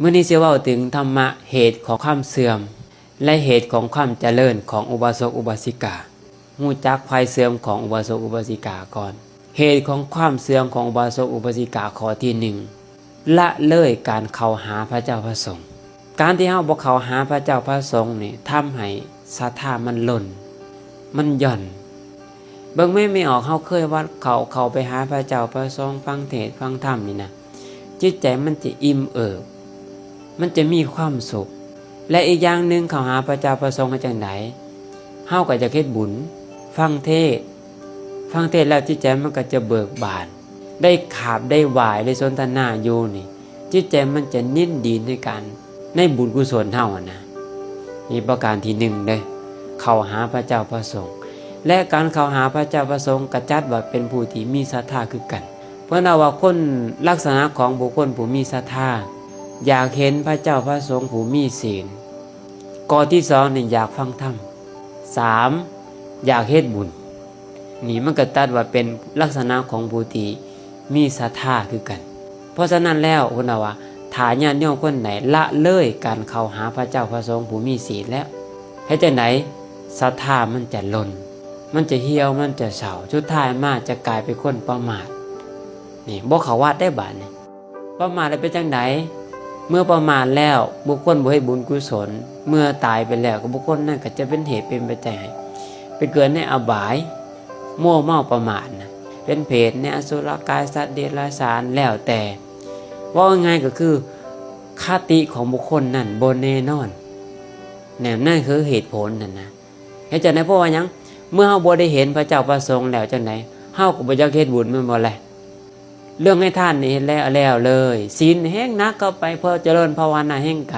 ມື້ນີ້ຊິເວົ້າເຖິງທຳມະ ເຫດຂອງຄວາມເສື່ອມ ແລະ ເຫດຂອງຄວາມຈະເລີນຂອງອຸບາສົກອຸບາສິກາ. ຮູ້ຈັກໄພເສື່ອມຂອງອຸບາສົກອຸບາສິກາກ່ອນ. ເຫດຂອງຄວາມເສື່ອມຂອງອຸບາສົກອຸບາສິກາຂໍ້ທີໜຶ່ງ ລະເລີຍການເຂົ້າຫາພະເຈົ້າພະສົງ. ການທີ່ເຮົາບໍ່ເຂົ້າຫາພະເຈົ້າພະສົງນີ້ ທຳໃຫ້ສັດທາມັນຫຼົ່ນ ມັນຢ່ອນ. ເບິ່ງແມ້ ແມ່ອອກ ເຮົາເຄີຍວັດເຂົ້າ ເຂົ້າໄປຫາພະເຈົ້າພະສົງ ຟັງເທດຟັງທຳນີ້ນະ ຈິດໃຈມັນຈະອີ່ມເອີບ ມັນຈະມີຄວາມສຸກ. ແລະ ອີກຢ່າງໜຶ່ງ ເຂົ້າຫາພະເຈົ້າພະສົງເຮັດຈັ່ງໃດ? ເຮົາກໍຢາກເຮັດບຸນ ຟັງເທດ ຟັງເທດແລ້ວຈິດໃຈມັນກໍຈະເບີກບານ ໄດ້ຂາບໄດ້ຫວາຍ ໄດ້ສົນທະນາຢູ່ນີ້ ຈິດໃຈມັນຈະຍິນດີໃນການ ໃນບຸນກຸສົນເຮົາຫັ້ນນະ. ນີ້ປະການທີໜຶ່ງເດີ້ ເຂົ້າຫາພະເຈົ້າພະສົງ. ແລະ ການເຂົ້າຫາພະເຈົ້າພະສົງກໍຈັດວ່າເປັນຜູ້ທີ່ມີສັດທາຄືກັນ. ເພິ່ນເວົ້າວ່າຄົນ ລັກສະນະຂອງບຸກຄົນຜູ້ມີສັດທາ ຢາກເຫັນພະເຈົ້າພະສົງຜູ້ມີສິນ. ຂໍ້ທີສອງນີ້ ຢາກຟັງທຳ. ສາມ ຢາກເຮັດບຸນ. ນີ້ມັນກໍຕັດວ່າເປັນລັກສະນະຂອງຜູ້ທີ່ມີສັດທາຄືກັນ. ເພາະສະນັ້ນແລ້ວ ເພິ່ນເວົ້າວ່າ ຖ້າຍາດໂຍມຄົນໃດລະເລີຍການເຂົ້າຫາພະເຈົ້າພະສົງຜູ້ມີສິນແລ້ວ ເຮັດຈັ່ງໃດ? ສັດທາມັນຈະຫຼົ່ນ ມັນຈະຫ່ຽວ ມັນຈະເຊົາ ສຸດທ້າຍມາຈະກາຍເປັນຄົນປະໝາດ. ນີ້ ບໍ່ເຂົ້າວັດໄດ້ບາດນີ້. ປະໝາດແລ້ວເປັນຈັ່ງໃດ? ເມື່ອປະໝາດແລ້ວ ບຸກຄົນບໍ່ເຮັດບຸນກຸສົນ ເມື່ອຕາຍໄປແລ້ວ ກໍບຸກຄົນນັ້ນກໍຈະເປັນເຫດເປັນປັດໄຈໃຫ້ໄປເກີດໃນອະບາຍ ມົວເມົາປະໝາດນະ ເປັນເປດ ໃນອະສຸລະກາຍ ສັດເດຍລະສານ ແລ້ວແຕ່. ເວົ້າງ່າຍໆກໍຄື ຄະຕິຂອງບຸກຄົນນັ້ນບໍ່ແນ່ນອນ. ແນມ ນັ້ນຄືເຫດຜົນຫັ້ນນະ. ເຮັດຈັ່ງໃດ? ເພາະວ່າຫຍັງ? ເມື່ອເຮົາບໍ່ໄດ້ເຫັນພະເຈົ້າພະສົງແລ້ວຈັ່ງໃດ? ເຮົາກໍບໍ່ຢາກເຮັດບຸນແມ່ນບໍ່ແລະ? ເລື່ອງໃຫ້ທານນີ້ເຮັດແລ້ວ ແລ້ວເລີຍ. ສິນແຮງໜັກເຂົ້າໄປ ເພື່ອຈະເລີນພາວະນາແຮງໄກ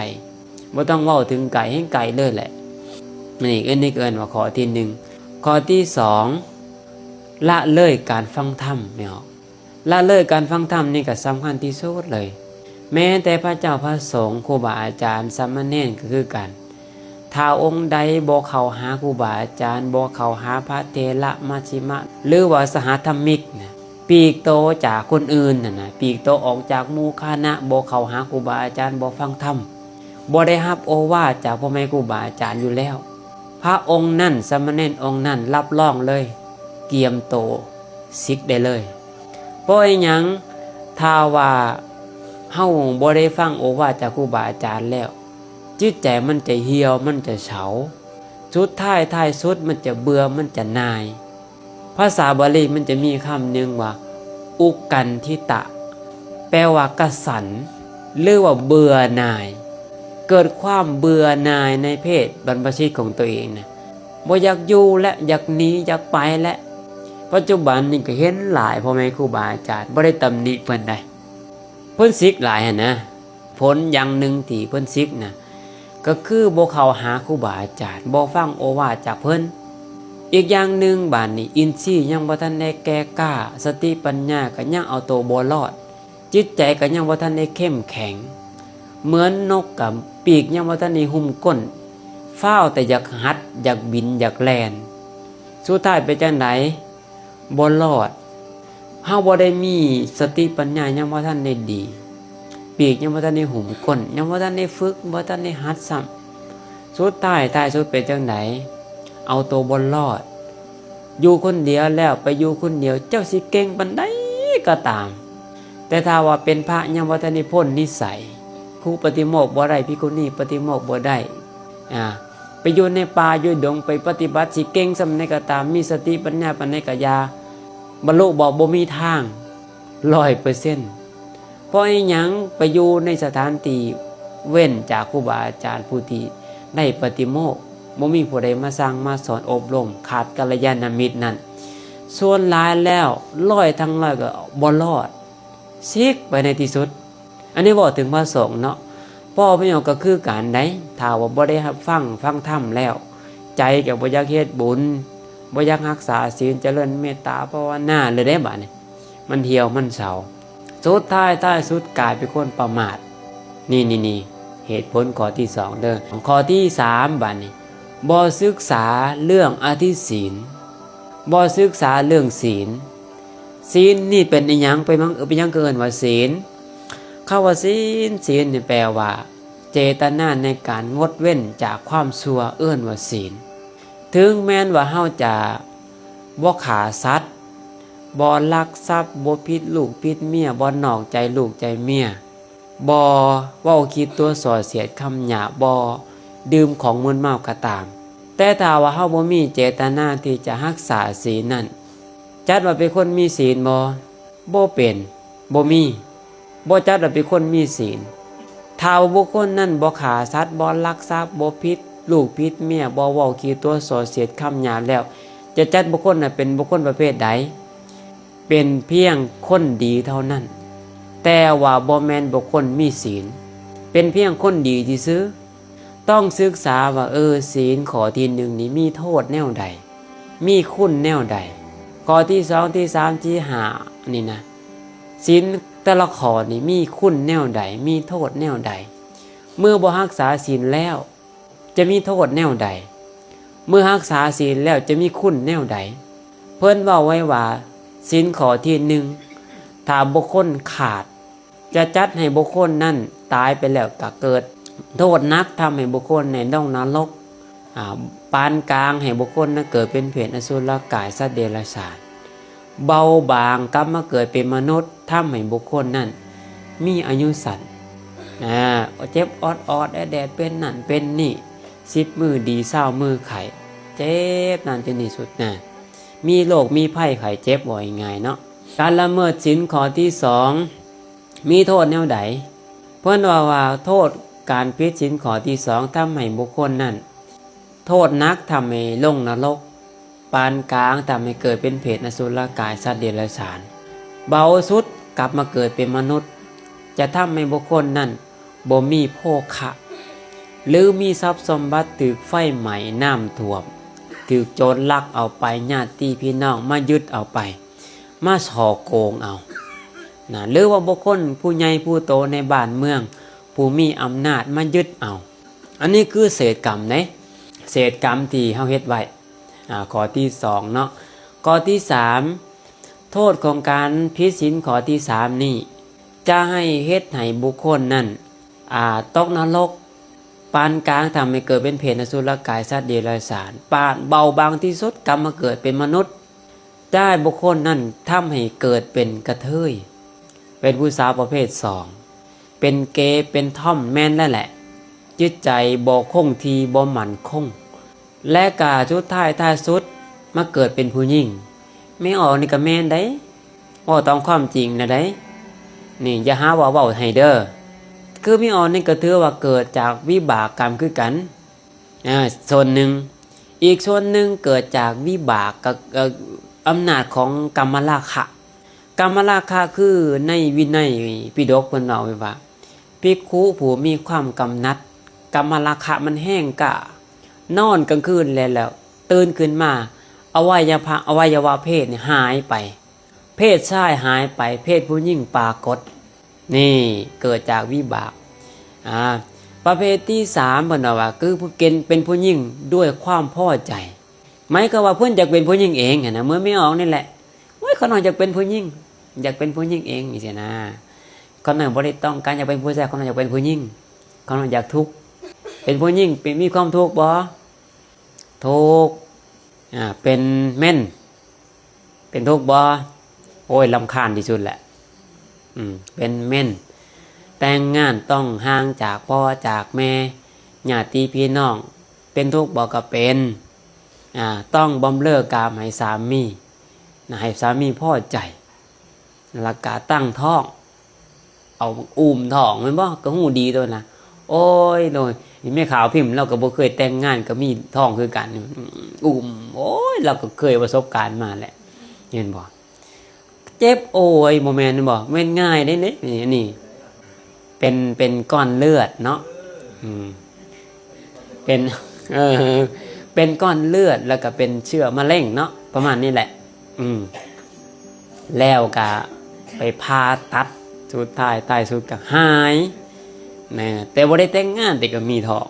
ບໍ່ຕ້ອງເວົ້າເຖິງໄກ ແຮງໄກເລີຍແຫຼະ. ນີ້ ອັນນີ້ເອີ້ນວ່າຂໍ້ທີໜຶ່ງ. ຂໍ້ທີສອງ ລະເລີຍການຟັງທຳ ແມ່ນບໍ່? ລະເລີຍການຟັງທຳນີ້ກໍສຳຄັນທີ່ສຸດເລີຍ. ແມ້ແຕ່ພະເຈົ້າພະສົງ ຄູບາອາຈານ ສາມະເນນກໍຄືກັນ. ຖ້າອົງໃດບໍ່ເຂົ້າຫາຄູບາອາຈານ ບໍ່ເຂົ້າຫາພະເຖລະ ມັດຊິມະ ຫຼືວ່າສະຫະທຳມິກນະ ປີກໂຕຈາກຄົນອື່ນຫັ້ນນະ ປີກໂຕອອກຈາກໝູ່ຄະນະ ບໍ່ເຂົ້າຫາຄູບາອາຈານ ບໍ່ຟັງທຳ ບໍ່ໄດ້ຮັບໂອວາດຈາກພໍ່ແມ່ຄູບາອາຈານຢູ່ແລ້ວ ພະອົງນັ້ນ ສາມະເນນອົງນັ້ນ ຮັບຮອງເລີຍ ກຽມໂຕ ສິກໄດ້ເລີຍ. ເພາະອີຫຍັງ? ຖ້າວ່າເຮົາບໍ່ໄດ້ຟັງໂອວາດຈາກຄູບາອາຈານແລ້ວ ຈິດໃຈມັນຈະຫ່ຽວ ມັນຈະເຊົາ ສຸດທ້າຍທ້າຍສຸດມັນຈະເບື່ອ ມັນຈະໜ່າຍ. ພາສາບາລີມັນຈະມີຄຳໜຶ່ງວ່າ ອຸກັນທິຕະ ແປວ່າກະສັນ ຫຼືວ່າເບື່ອໜ່າຍ ເກີດຄວາມເບື່ອໜ່າຍໃນເພດບັນພະຊິດຂອງຕົວເອງນະ ບໍ່ຢາກຢູ່ແລະ ຢາກໜີ ຢາກໄປແລະ. ປັດຈຸບັນນີ້ກໍເຫັນຫຼາຍ ພໍ່ແມ່ຄູບາອາຈານ ບໍ່ໄດ້ຕຳໜິເພິ່ນໃດ ເພິ່ນສິກຫຼາຍຫັ້ນນະ. ຜົນຢ່າງໜຶ່ງທີ່ເພິ່ນສິກນະ ກໍຄືບໍ່ເຂົ້າຫາຄູບາອາຈານ ບໍ່ຟັງໂອວາດຈາກເພິ່ນ. ອີກຢ່າງໜຶ່ງ ບາດນີ້ ອິນຊີຍັງບໍ່ທັນໄດ້ແກ່ກ້າ ສະຕິປັນຍາກໍຍັງເອົາໂຕບໍ່ລອດ ຈິດໃຈກໍຍັງບໍ່ທັນໄດ້ເຂັ້ມແຂງ ເໝືອນນົກກະປີກຍັງບໍ່ທັນໄດ້ຫຸ້ມກົ້ນ ຟ້າວແຕ່ຢາກຫັດ ຢາກບິນ ຢາກແລ່ນ ສຸດທ້າຍເປັນຈັ່ງໃດ? ບໍ່ລອດ. ເຮົາບໍ່ໄດ້ມີສະຕິປັນຍາ ຍັງບໍ່ທັນໄດ້ດີ ປີກຍັງບໍ່ທັນໄດ້ຫຸ້ມກົ້ນ ຍັງບໍ່ທັນໄດ້ຝຶກ ບໍ່ທັນໄດ້ຫັດຊ້ຳ ສຸດທ້າຍ ທ້າຍສຸດເປັນຈັ່ງໃດ? ເອົາໂຕບໍ່ລອດ. ຢູ່ຄົນດຽວແລ້ວ ໄປຢູ່ຄົນດຽວ ເຈົ້າຊິເກັ່ງປານໃດກໍຕາມ ແຕ່ຖ້າວ່າເປັນພະຍັງບໍ່ທັນໄດ້ພົ້ນນິໄສ ຄູປະຕິໂມກບໍ່ໄດ້ ພິກຂຸນີປະຕິໂມກບໍ່ໄດ້ ອາ ໄປຢູ່ໃນປ່າຢູ່ດົງ ໄປປະຕິບັດ ຊິເກັ່ງສ່ຳໃດກໍຕາມ ມີສະຕິປັນຍາປານໃດກໍຢ່າ ບັນລຸບໍ່ ບໍ່ມີທາງ ຮ້ອຍເປີເຊັນ. ເພາະອີຫຍັງ? ໄປຢູ່ໃນສະຖານທີ່ເວັ້ນຈາກຄູບາອາຈານຜູ້ທີ່ໄດ້ປະຕິໂມກ ບໍ່ມີຜູ້ໃດມາສັ່ງມາສອນອົບຮົມ ຂາດກັນລະຍານະມິດນັ້ນ ສ່ວນຫຼາຍແລ້ວ ຮ້ອຍທັງຮ້ອຍກໍບໍ່ລອດ ສິກໄປໃນທີ່ສຸດ. ອັນນີ້ເວົ້າເຖິງພະສົງເນາະ ພໍ່ແມ່ກໍຄືກັນໃດ໋ ຖ້າວ່າບໍ່ໄດ້ຮັບຟັງ ຟັງທຳແລ້ວ ໃຈກໍບໍ່ຢາກເຮັດບຸນ ບໍ່ຢາກຮັກສາສິນ ຈະເລີນເມດຕາພາວະນາເລີຍເດ້ ບາດນີ້ ມັນຫ່ຽວມັນເຊົາ ສຸດທ້າຍທ້າຍສຸດກາຍເປັນຄົນປະໝາດ. ນີ້ໆໆ ເຫດຜົນຂໍ້ທີສອງເດີ້. ຂໍ້ທີສາມ ບາດນີ້ ບໍ່ສຶກສາເລື່ອງອະທິສິນ ບໍ່ສຶກສາເລື່ອງສິນ. ສິນນີ້ເປັນອີຫຍັງ? ເປັນຫຍັງ ເປັນຫຍັງຄືເອີ້ນວ່າສິນ? ຄຳວ່າສິນ, ສິນນີ້ແປວ່າເຈຕະນາໃນການງົດເວັ້ນຈາກຄວາມຊົ່ວ ເອີ້ນວ່າສິນ. ເຖິງແມ່ນວ່າເຮົາຈະບໍ່ຂ້າສັດ, ບໍ່ລັກຊັບ, ບໍ່ຜິດລູກຜິດເມຍ, ບໍ່ນອກໃຈລູກໃຈເມຍ, ບໍ່ເວົ້າຂີ້ຕົວະສ່ອສຽດຄຳຫຍາບ, ບໍ່ດື່ມຂອງມຶນເມົາກໍຕາມ, ແຕ່ຖ້າວ່າເຮົາບໍ່ມີເຈຕະນາທີ່ຈະຮັກສາສິນນັ້ນ, ຈັດວ່າເປັນຄົນມີສິນບໍ່? ບໍ່ເປັນ, ບໍ່ມີ, ບໍ່ຈັດວ່າເປັນຄົນມີສິນ. ຖ້າວ່າບຸກຄົນນັ້ນບໍ່ຂ້າສັດ, ບໍ່ລັກຊັບ, ບໍ່ຜິດລູກຜິດເມຍ, ບໍ່ເວົ້າຂີ້ຕົວະສ່ອສຽດຄຳຫຍາບແລ້ວ, ຈະຈັດບຸກຄົນນັ້ນເປັນບຸກຄົນປະເພດໃດ? ເປັນພຽງຄົນດີເທົ່ານັ້ນ, ແຕ່ວ່າບໍ່ແມ່ນບຸກຄົນມີສິນ, ເປັນພຽງຄົນດີຊື່ໆ. ຕ້ອງສຶກສາວ່າ, ເອີ, ສິນຂໍ້ທີໜຶ່ງນີ້ມີໂທດແນວໃດ? ມີຄຸນແນວໃດ? ຂໍ້ທີສອງ, ທີສາມ, ທີຫ້ານີ້ນະ, ສິນແຕ່ລະຂໍ້ນີ້ມີຄຸນແນວໃດ? ມີໂທດແນວໃດ? ເມື່ອບໍ່ຮັກສາສິນແລ້ວ ຈະມີໂທດແນວໃດ? ເມື່ອຮັກສາສິນແລ້ວຈະມີຄຸນແນວໃດ? ເພິ່ນເວົ້າໄວ້ວ່າ, ສິນຂໍ້ທີໜຶ່ງ ຖ້າບຸກຄົນຂາດ, ຈະຈັດໃຫ້ບຸກຄົນນັ້ນຕາຍໄປແລ້ວກະເກີດໂທດໜັກ, ທຳໃຫ້ບຸກຄົນໃນລົງນະລົກ, ອາ, ປານກາງໃຫ້ບຸກຄົນນັ້ນເກີດເປັນເປດອະສຸລະກາຍສັດເດຍລະສານ, ເບົາບາງກັບມາເກີດເປັນມະນຸດ, ທຳໃຫ້ບຸກຄົນນັ້ນມີອາຍຸສັ້ນ, ອາ, ເຈັບອອດໆແອດແດດ, ເປັນນັ້ນເປັນນີ້, ສິບມື້ດີຊາວມື້ໄຂ້, ເຈັບນັ້ນເປັນນີ້ສຸດນະ, ມີໂລກມີໄພໄຂ້ເຈັບ, ເວົ້າງ່າຍໆເນາະ. ການລະເມີດສິນຂໍ້ທີສອງ ມີໂທດແນວໃດ? ເພິ່ນເວົ້າວ່າ ໂທດການຜິດສິນຂໍ້ທີສອງ ທຳໃຫ້ບຸກຄົນນັ້ນໂທດໜັກ, ທຳໃຫ້ລົງນະລົກ, ປານກາງ ທຳໃຫ້ເກີດເປັນເປດອະສຸລະກາຍສັດເດຍລະສານ, ເບົາສຸດກັບມາເກີດເປັນມະນຸດ, ຈະທຳໃຫ້ບຸກຄົນນັ້ນບໍ່ມີໂພຄະ ຫຼື ມີຊັບສົມບັດຖືກໄຟໄໝ້, ນ້ຳຖ້ວມ, ຖືກໂຈນລັກເອົາໄປ, ຍາດຕິພີ່ນ້ອງມາຍຶດເອົາໄປ. ມາສໍ້ໂກງເອົານະ ຫຼືວ່າບຸກຄົນຜູ້ໃຫຍ່ຜູ້ໂຕໃນບ້ານເມືອງ ຜູ້ມີອຳນາດມາຍຶດເອົາ. ອັນນີ້ຄືເສດກຳເດ້, ເສດກຳທີ່ເຮົາເຮັດໄວ້. ອາ, ຂໍ້ທີສອງເນາະ. ຂໍ້ທີສາມ, ໂທດຂອງການຜິດສິນຂໍ້ທີສາມນີ້ ຈະໃຫ້ເຮັດໃຫ້ບຸກຄົນນັ້ນ, ອາ, ຕົກນະລົກ, ປານກາງ ທຳໃຫ້ເກີດເປັນເປດອະສຸລະກາຍສັດເດຍລະສານ, ປານເບົາບາງທີ່ສຸດ ກັບມາເກີດເປັນມະນຸດ. ຈະໃຫ້ບຸກຄົນນັ້ນທຳໃຫ້ເກີດເປັນກະເທີຍ, ເປັນຜູ້ສາວປະເພດສອງ, ເປັນເກ, ເປັນທອມ, ແມ່ນແລ້ວແຫຼະ, ຈິດໃຈບໍ່ຄົງທີ່, ບໍ່ໝັ້ນຄົງ, ແລະກະສຸດທ້າຍທ້າຍສຸດມາເກີດເປັນຜູ້ຍິງ. ແມ່ອອກນີ້ກະແມ່ນໄດ໋, ເວົ້າຕາມຄວາມຈິງນະໄດ໋. ນີ້ຢ່າຫາວ່າເວົ້າໃຫ້ເດີ, ຄືແມ່ອອກນີ້ກະຖືວ່າເກີດຈາກວິບາກກຳຄືກັນ. ອາ, ສ່ວນໜຶ່ງ, ອີກສ່ວນໜຶ່ງເກີດຈາກວິບາກ ກະ, ອຳນາດຂອງກາມະລາຄະ. ກາມະລາຄະຄືໃນວິໄນປິດົກເພິ່ນເວົ້າໄວ້ວ່າ ພິກຂຸຜູ້ມີຄວາມກຳໜັດ, ກາມະລາຄະມັນແຮງກ້າ, ນອນກາງຄືນແລ້ວ, ແລ້ວຕື່ນຂຶ້ນມາ ອະໄວຍະວະ, ອະໄວຍະວະເພດນີ້ຫາຍໄປ. ເພດຊາຍຫາຍໄປ, ເພດຜູ້ຍິງປາກົດ. ນີ້ເກີດຈາກວິບາກ. ອາ, ປະເພດທີສາມ ເພິ່ນເວົ້າວ່າ ຄືຜູ້ເປັນ, ເປັນຜູ້ຍິງດ້ວຍຄວາມພໍໃຈ. ໝາຍຄວາມວ່າເພິ່ນຢາກເປັນຜູ້ຍິງເອງຫັ້ນນະ, ເໝືອນແມ່ອອກນີ້ແຫຼະ. ໂອ້ຍ, ຂ້ານ້ອຍຢາກເປັນຜູ້ຍິງ, ຢາກເປັນຜູ້ຍິງເອງ ຈັ່ງຊີ້ນະ. ຂ້ານ້ອຍບໍ່ໄດ້ຕ້ອງການຢາກເປັນຜູ້ຊາຍ, ຂ້ານ້ອຍຢາກເປັນຜູ້ຍິງ. ຂ້ານ້ອຍຢາກທຸກ. ເປັນຜູ້ຍິງ ເປັນ, ມີຄວາມທຸກບໍ່? ທຸກ. ອາ, ເປັນເມັນ. ເປັນທຸກບໍ່? ໂອ້ຍ, ລຳຄານທີ່ສຸດແຫຼະ. ອືມ, ເປັນເມັນ. ແຕ່ງງານຕ້ອງຫ່າງຈາກພໍ່ຈາກແມ່, ຍາດຕິພີ່ນ້ອງ. ເປັນທຸກບໍ່? ກໍເປັນ. ອາ, ຕ້ອງບຳເລີກາມໃຫ້ສາມີນະ, ໃຫ້ສາມີພໍໃຈ. ແລ້ວກະຕັ້ງທ້ອງ, ເອົາອຸ້ມທ້ອງແມ່ນບໍ່? ກໍຮູ້ດີຕົວນະ. ໂອ້ຍ ໂດຍ ແມ່ຂາວພິມລາວກໍບໍ່ເຄີຍແຕ່ງງານ ກໍມີທ້ອງຄືກັນ, ອຸ້ມ. ໂອ້ຍ ລາວກໍເຄີຍປະສົບການມາແຫຼະ, ເຫັນບໍ່? ເຈັບ. ໂອ້ຍ ບໍ່ແມ່ນ ແມ່ນບໍ່? ແມ່ນງ່າຍເດ້ນີ້, ນີ້ ເປັນ, ເປັນກ້ອນເລືອດເນາະ. ອືມ, ເປັນ, ເອີ, ເປັນກ້ອນເລືອດ ແລ້ວກໍເປັນເຊື້ອມະເຮັງເນາະ, ປະມານນີ້ແຫຼະ. ອືມ, ແລ້ວກະໄປຜ່າຕັດ, ສຸດທ້າຍ ທ້າຍສຸດກະຫາຍນະ, ແຕ່ບໍ່ໄດ້ແຕ່ງງານ ແຕ່ກໍມີທ້ອງ.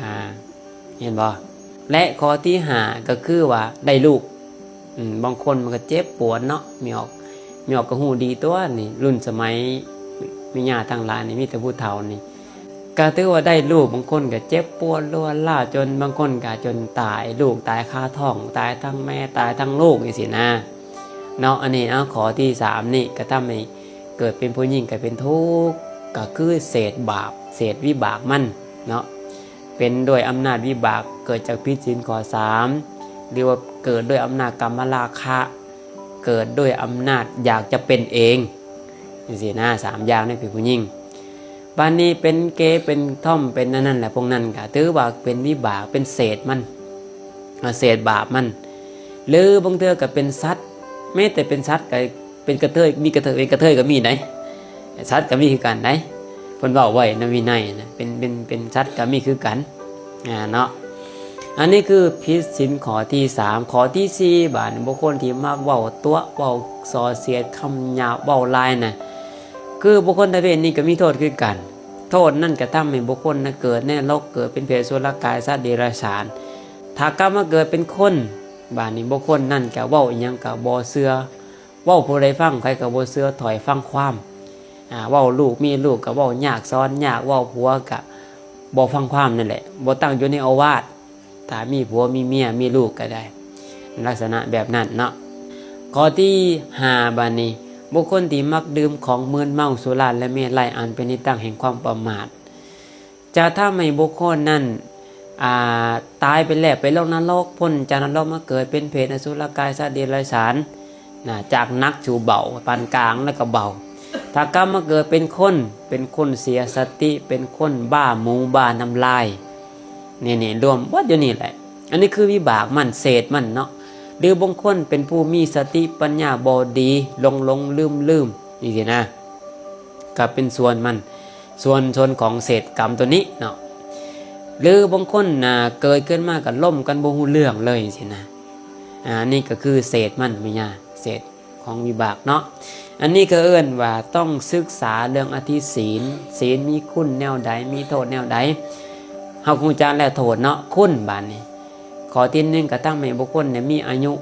ອາ, ເຫັນບໍ່? ແລະ ຂໍ້ທີຫ້າ ກໍຄືວ່າໄດ້ລູກ. ອືມ, ບາງຄົນມັນກໍເຈັບປວດເນາະ, ແມ່ອອກ, ແມ່ອອກກໍຮູ້ດີຕົວນີ້, ລຸ້ນສະໄໝ ແມ່ຍ່າທັງຫຼາຍນີ້ ມີແຕ່ຜູ້ເຖົ້ານີ້ ກໍຖືວ່າໄດ້ລູກ ບາງຄົນກໍເຈັບປວດລວດລ້າວ ຈົນບາງຄົນກໍຈົນຕາຍ ລູກຕາຍຄາທ້ອງ ຕາຍທັງແມ່ ຕາຍທັງລູກຈັ່ງຊີ້ນະເນາະ. ອັນນີ້ເອົາ ຂໍ້ທີສາມນີ້ ກໍທຳໃຫ້ເກີດເປັນຜູ້ຍິງກໍເປັນທຸກ ກໍຄືເສດບາບ ເສດວິບາກມັນເນາະ ເປັນດ້ວຍອຳນາດວິບາກ ເກີດຈາກຜິດສິນຂໍ້ສາມ ຫຼືວ່າເກີດດ້ວຍອຳນາດກາມະລາຄະ ເກີດດ້ວຍອຳນາດຢາກຈະເປັນເອງ ຈັ່ງຊີ້ນະ ສາມຢ່າງນີ້ເປັນຜູ້ຍິງ. ບາດນີ້ເປັນເກ ເປັນທອມ ເປັນອັນນັ້ນແຫຼະ ພວກນັ້ນກໍຖືວ່າເປັນວິບາກ ເປັນເສດມັນ ເສດບາບມັນ. ຫຼືບາງເທື່ອກໍເປັນສັດ ແມ້ແຕ່ເປັນສັດກໍເປັນກະເທີຍ ມີກະເທີຍ ເປັນກະເທີຍກໍມີໃດ໋ ສັດກໍມີຄືກັນໃດ໋ ເພິ່ນເວົ້າໄວ້ໃນວິໄນນະ ເປັນ ເປັນ ເປັນສັດກໍມີຄືກັນ ອ່າ ເນາະ. ອັນນີ້ຄືຜິດສິນຂໍ້ທີສາມ. ຂໍ້ທີສີ່ ບາດນີ້ ບຸກຄົນທີ່ມັກເວົ້າຕົວະ ເວົ້າສ່ອສຽດ ຄຳຫຍາບ ເວົ້າລາຍນະ ຄືບຸກຄົນປະເພດນີ້ກໍມີໂທດຄືກັນ. ໂທດນັ້ນກໍທຳໃຫ້ບຸກຄົນນະເກີດໃນນະລົກ ເກີດເປັນເປດ ອະສຸລະກາຍ ສັດເດຍລະສານ. ຖ້າກັບມາເກີດເປັນຄົນ ບາດນີ້ບຸກຄົນນັ້ນກໍເວົ້າອີ່ຫຍັງກໍບໍ່ເຊື່ອ ເວົ້າຜູ້ໃດຟັງໃຜກໍບໍ່ເຊື່ອ ຖ້ອຍຟັງຄວາມ ອ່າ ເວົ້າລູກ ມີລູກກໍເວົ້າຍາກ ສອນຍາກ ເວົ້າຜົວກໍບໍ່ຟັງຄວາມນັ້ນແຫຼະ ບໍ່ຕັ້ງຢູ່ໃນໂອວາດ. ຖ້າມີຜົວມີເມຍ ມີລູກກໍໄດ້ ລັກສະນະແບບນັ້ນເນາະ. ຂໍ້ທີຫ້າ ບາດນີ້ ບຸກຄົນທີ່ມັກດື່ມຂອງມຶນເມົາ ສຸລາ ແລະ ເມໄລ ອັນເປັນທີ່ຕັ້ງແຫ່ງຄວາມປະໝາດ ຈະທຳໃຫ້ບຸກຄົນນັ້ນ ອ່າ ຕາຍໄປແລ້ວ ໄປລົງນະລົກ ພົ້ນຈາກນະລົກມາເກີດເປັນເປດ ອະສຸລະກາຍ ສັດເດຍລະສານນະ ຈາກໜັກສູ່ເບົາ ປານກາງ ແລ້ວກໍເບົາ. ຖ້າກັບມາເກີດເປັນຄົນ ເປັນຄົນເສຍສະຕິ ເປັນຄົນບ້າໝູ ບ້ານ້ຳລາຍ ນີ້ໆ ລວມເບິດຢູ່ນີ້ແຫຼະ. ອັນນີ້ຄືວິບາກມັນ ເສດມັນເນາະ. ຫຼືບາງຄົນເປັນຜູ້ມີສະຕິປັນຍາບໍ່ດີ ຫຼົງໆລືມໆ ຈັ່ງຊີ້ນະ ກໍເປັນສ່ວນມັນ ສ່ວນ ສ່ວນຂອງເສດກຳໂຕນີ້ເນາະ. ຫຼືບາງຄົນນະ ເກີດຂຶ້ນມາກໍລົມກັນບໍ່ຮູ້ເລື່ອງເລີຍ ຈັ່ງຊີ້ນະ. ອ່າ ອັນນີ້ກໍຄືເສດມັນ ແມ່ນຫຍັງ ເສດຂອງວິບາກເນາະ. ອັນນີ້ກໍເອີ້ນວ່າຕ້ອງສຶກສາເລື່ອງອະທິສີນ ສີນມີຄຸນແນວໃດ ມີໂທດແນວໃດ ເຮົາຮູ້ຈັກແລ້ວໂທດເນາະ ຄຸນ. ບາດນີ້ ຂໍ້ທີໜຶ່ງ ກໍທຳໃຫ້ບຸກຄົນນີ້ມີອາຍຸ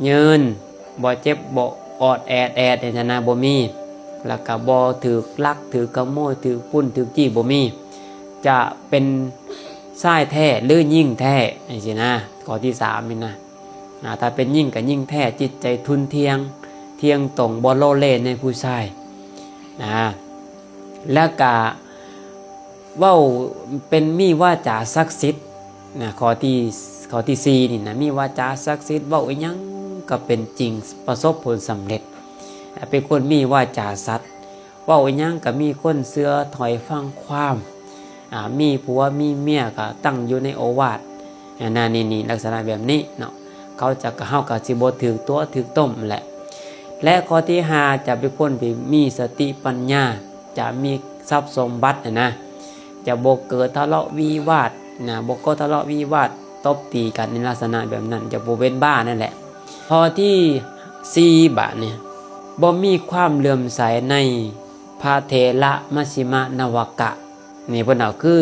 ຍືນ ບໍ່ເຈັບບໍ່ອອດແອດແອດ ຈັ່ງຊີ້ນະ ບໍ່ມີ ແລ້ວກໍບໍ່ຖືກລັກ ຖືກຂະໂມຍ ຖືກປຸ້ນ ຖືກຈີ້ ບໍ່ມີ ຈະເປັນຊາຍແທ້ ຫຼື ຍິງແທ້ ຈັ່ງຊີ້ນະ. ຂໍ້ທີສາມນີ້ນະ ອ່າ ຖ້າເປັນຍິງກໍຍິງແທ້ ຈິດໃຈທຸ່ນທ່ຽງ ທ່ຽງຕົງ ບໍ່ໂລເລໃນຜູ້ຊາຍນະ ແລ້ວກໍ ເວົ້າເປັນມີວາຈາສັກສິດນະ. ຂໍ້ທີ ຂໍ້ທີສີ່ນີ້ນະ ມີວາຈາສັກສິດ ເວົ້າອີ່ຫຍັງກໍເປັນຈິງ ປະສົບຜົນສຳເລັດ ເປັນຄົນມີວາຈາສັດ ເວົ້າອີ່ຫຍັງກໍມີຄົນເຊື່ອ ຖ້ອຍຟັງຄວາມ ອ່າ ມີຜົວມີເມຍກໍຕັ້ງຢູ່ໃນໂອວາດ ອັນນັ້ນນີ້ ນີ້ ລັກສະນະແບບນີ້ເນາະ. ເຂົາຈະ ເຮົາກໍຊິບໍ່ຖືກຕົວະຖືກຕົ້ມແຫຼະ. ແລະ ຂໍ້ທີຫ້າ ຈະເປັນຄົນທີ່ມີສະຕິປັນຍາ ຈະມີຊັບສົມບັດຫັ້ນນະ ຈະບໍ່ເກີດທະເລາະວິວາດນະ ບໍ່ເກີດທະເລາະວິວາດ ຕົບຕີກັນໃນລັກສະນະແບບນັ້ນ ຈະບໍ່ເປັນບ້ານັ້ນແຫຼະ. ຂໍ້ທີສີ່ ບາດນີ້ ບໍ່ມີຄວາມເຫຼື້ອມໃສໃນພະເຖລະມັດຊິມະນະວະກະ ນີ້ເພິ່ນເອົາຄື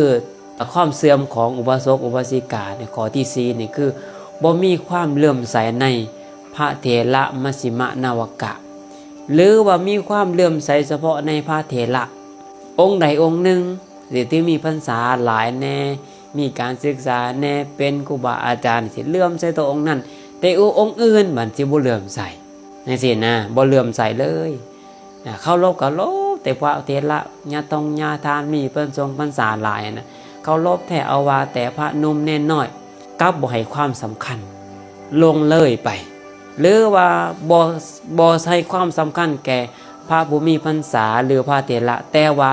ຄວາມເສື່ອມຂອງອຸບາສົກອຸບາສິກາໃນຂໍ້ທີສີ່ນີ້ ຄືບໍ່ມີຄວາມເຫຼື້ອມໃສໃນພະເຖລະມັດຊິມະນະວະກະ ຫຼືວ່າມີຄວາມເຫຼື້ອມໃສສະເພາະໃນພະເຖລະອົງໃດອົງໜຶ່ງ ທີ່ຖືມີພັນສາຫຼາຍແດ່ ມີການສຶກສາແດ່ ເປັນຄູບາອາຈານ ຊິເຫຼື້ອມໃສຕໍ່ອົງນັ້ນ ແຕ່ອົງອື່ນມັນຊິບໍ່ເຫຼື້ອມໃສ ຈັ່ງຊີ້ນະ ບໍ່ເຫຼື້ອມໃສເລີຍນະ. ເຄົາລົບກໍເຄົາລົບແຕ່ພະເຖລະ ຍາຕົງຍາທານ ມີເພິ່ນຊົງພັນສາຫຼາຍນະ ເຄົາລົບແທ້ ເອົາວ່າແຕ່ພະໜຸ່ມເນນນ້ອຍ ກັບບໍ່ໃຫ້ຄວາມສຳຄັນ ລ່ວງເລີຍໄປ ຫຼືວ່າບໍ່ ບໍ່ໃຫ້ຄວາມສຳຄັນແກ່ພະຜູ້ມີພັນສາ ຫຼືພະເຖລະ ແຕ່ວ່າ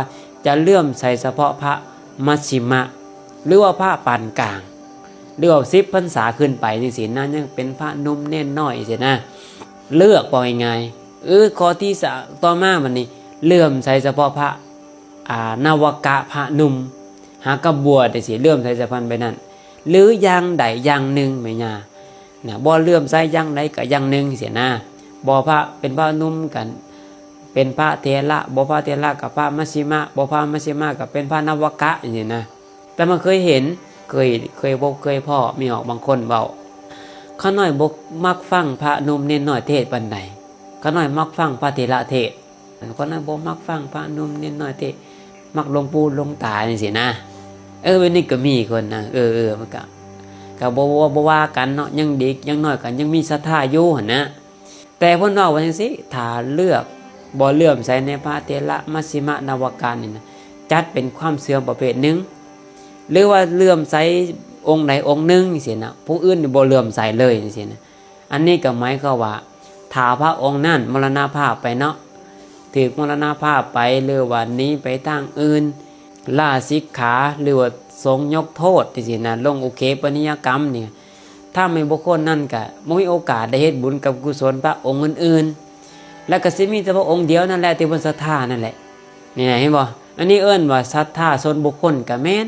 ຈະເຫຼື້ອມໃສສະເພາະພະມັດຊິມະ ຫຼືວ່າພະປານກາງ ຫຼືວ່າສິບພັນສາຂຶ້ນໄປຈັ່ງຊີ້ນະ ຍັງເປັນພະໜຸ່ມເນນນ້ອຍຈັ່ງຊີ້ນະ ເລືອກ ເວົ້າງ່າຍໆ. ເອີ ຂໍ້ທີສາມ ຕໍ່ມາບັດນີ້ ເຫຼື້ອມໃສສະເພາະພະ ອ່າ ນະວະກະ ພະໜຸ່ມ ຫາກະບວດຈັ່ງຊີ້ ເຫຼື້ອມໃສສະເພາະໄປນັ້ນ ຫຼືຢ່າງໃດຢ່າງໜຶ່ງແມ່ຍ່ານະ ບໍ່ເຫຼື້ອມໃສຢ່າງໃດກໍຢ່າງໜຶ່ງຊີ້ນະ ບໍ່ພະ ເປັນພະໜຸ່ມກໍເປັນພະເຖລະ ບໍ່ພະເຖລະກໍພະມັດຊິມະ ບໍ່ພະມັດຊິມະກໍເປັນພະນະວະກະຈັ່ງຊີ້ນະ. ແຕ່ມາເຄີຍເຫັນ ເຄີຍ ເຄີຍພົບເຄີຍພໍ້ ມີອອກບາງຄົນເວົ້າ ຂ້ານ້ອຍບໍ່ມັກຟັງພະໜຸ່ມເນນນ້ອຍເທດປານໃດ ຂ້ານ້ອຍມັກຟັງພະເຖລະເທດ ຄົນນັ້ນບໍ່ມັກຟັງພະໜຸ່ມເນນນ້ອຍເທດ ມັກຫຼວງປູ່ຫຼວງຕາຈັ່ງຊີ້ນະ. ເອີ ແບບນີ້ກໍມີຄົນນະ. ເອີໆ ມັນກະ ກະບໍ່ ບໍ່ ບໍ່ວ່າກັນເນາະ, ຍັງດີ ຢ່າງໜ້ອຍກໍຍັງມີສັດທາຢູ່ຫັ້ນນະ. ແຕ່ເພິ່ນເວົ້າວ່າຈັ່ງຊີ້ ຖ້າເລືອກບໍ່ເຫຼື້ອມໃສໃນພະເຖລະມັດຊິມະນະວະການນີ້ນະ ຈັດເປັນຄວາມເສື່ອມປະເພດໜຶ່ງ ຫຼືວ່າເຫຼື້ອມໃສອົງໃດອົງໜຶ່ງຈັ່ງຊີ້ນະ, ຜູ້ອື່ນນີ້ບໍ່ເຫຼື້ອມໃສເລີຍຈັ່ງຊີ້ນະ. ອັນນີ້ກໍໝາຍຄວາມວ່າ ຖ້າພະອົງນັ້ນມໍລະນະພາບໄປເນາະ, ຖືກມໍລະນະພາບໄປ ຫຼືວ່າໜີໄປທາງອື່ນ, ລາສິກຂາ ຫຼືວ່າສົງຍົກໂທດຈັ່ງຊີ້ນະ, ລົງອຸເຂປະນິຍະກຳນີ້ ທຳໃຫ້ບຸກຄົນນັ້ນກະບໍ່ມີໂອກາດໄດ້ເຮັດບຸນກັບກຸສົນພະອົງອື່ນໆ, ແລ້ວກະຊິມີແຕ່ພະອົງດຽວນັ້ນແຫຼະທີ່ເພິ່ນສັດທານັ້ນແຫຼະ. ນີ້ນະ ເຫັນບໍ່? ອັນນີ້ເອີ້ນວ່າສັດທາສ່ວນບຸກຄົນກະແມ່ນ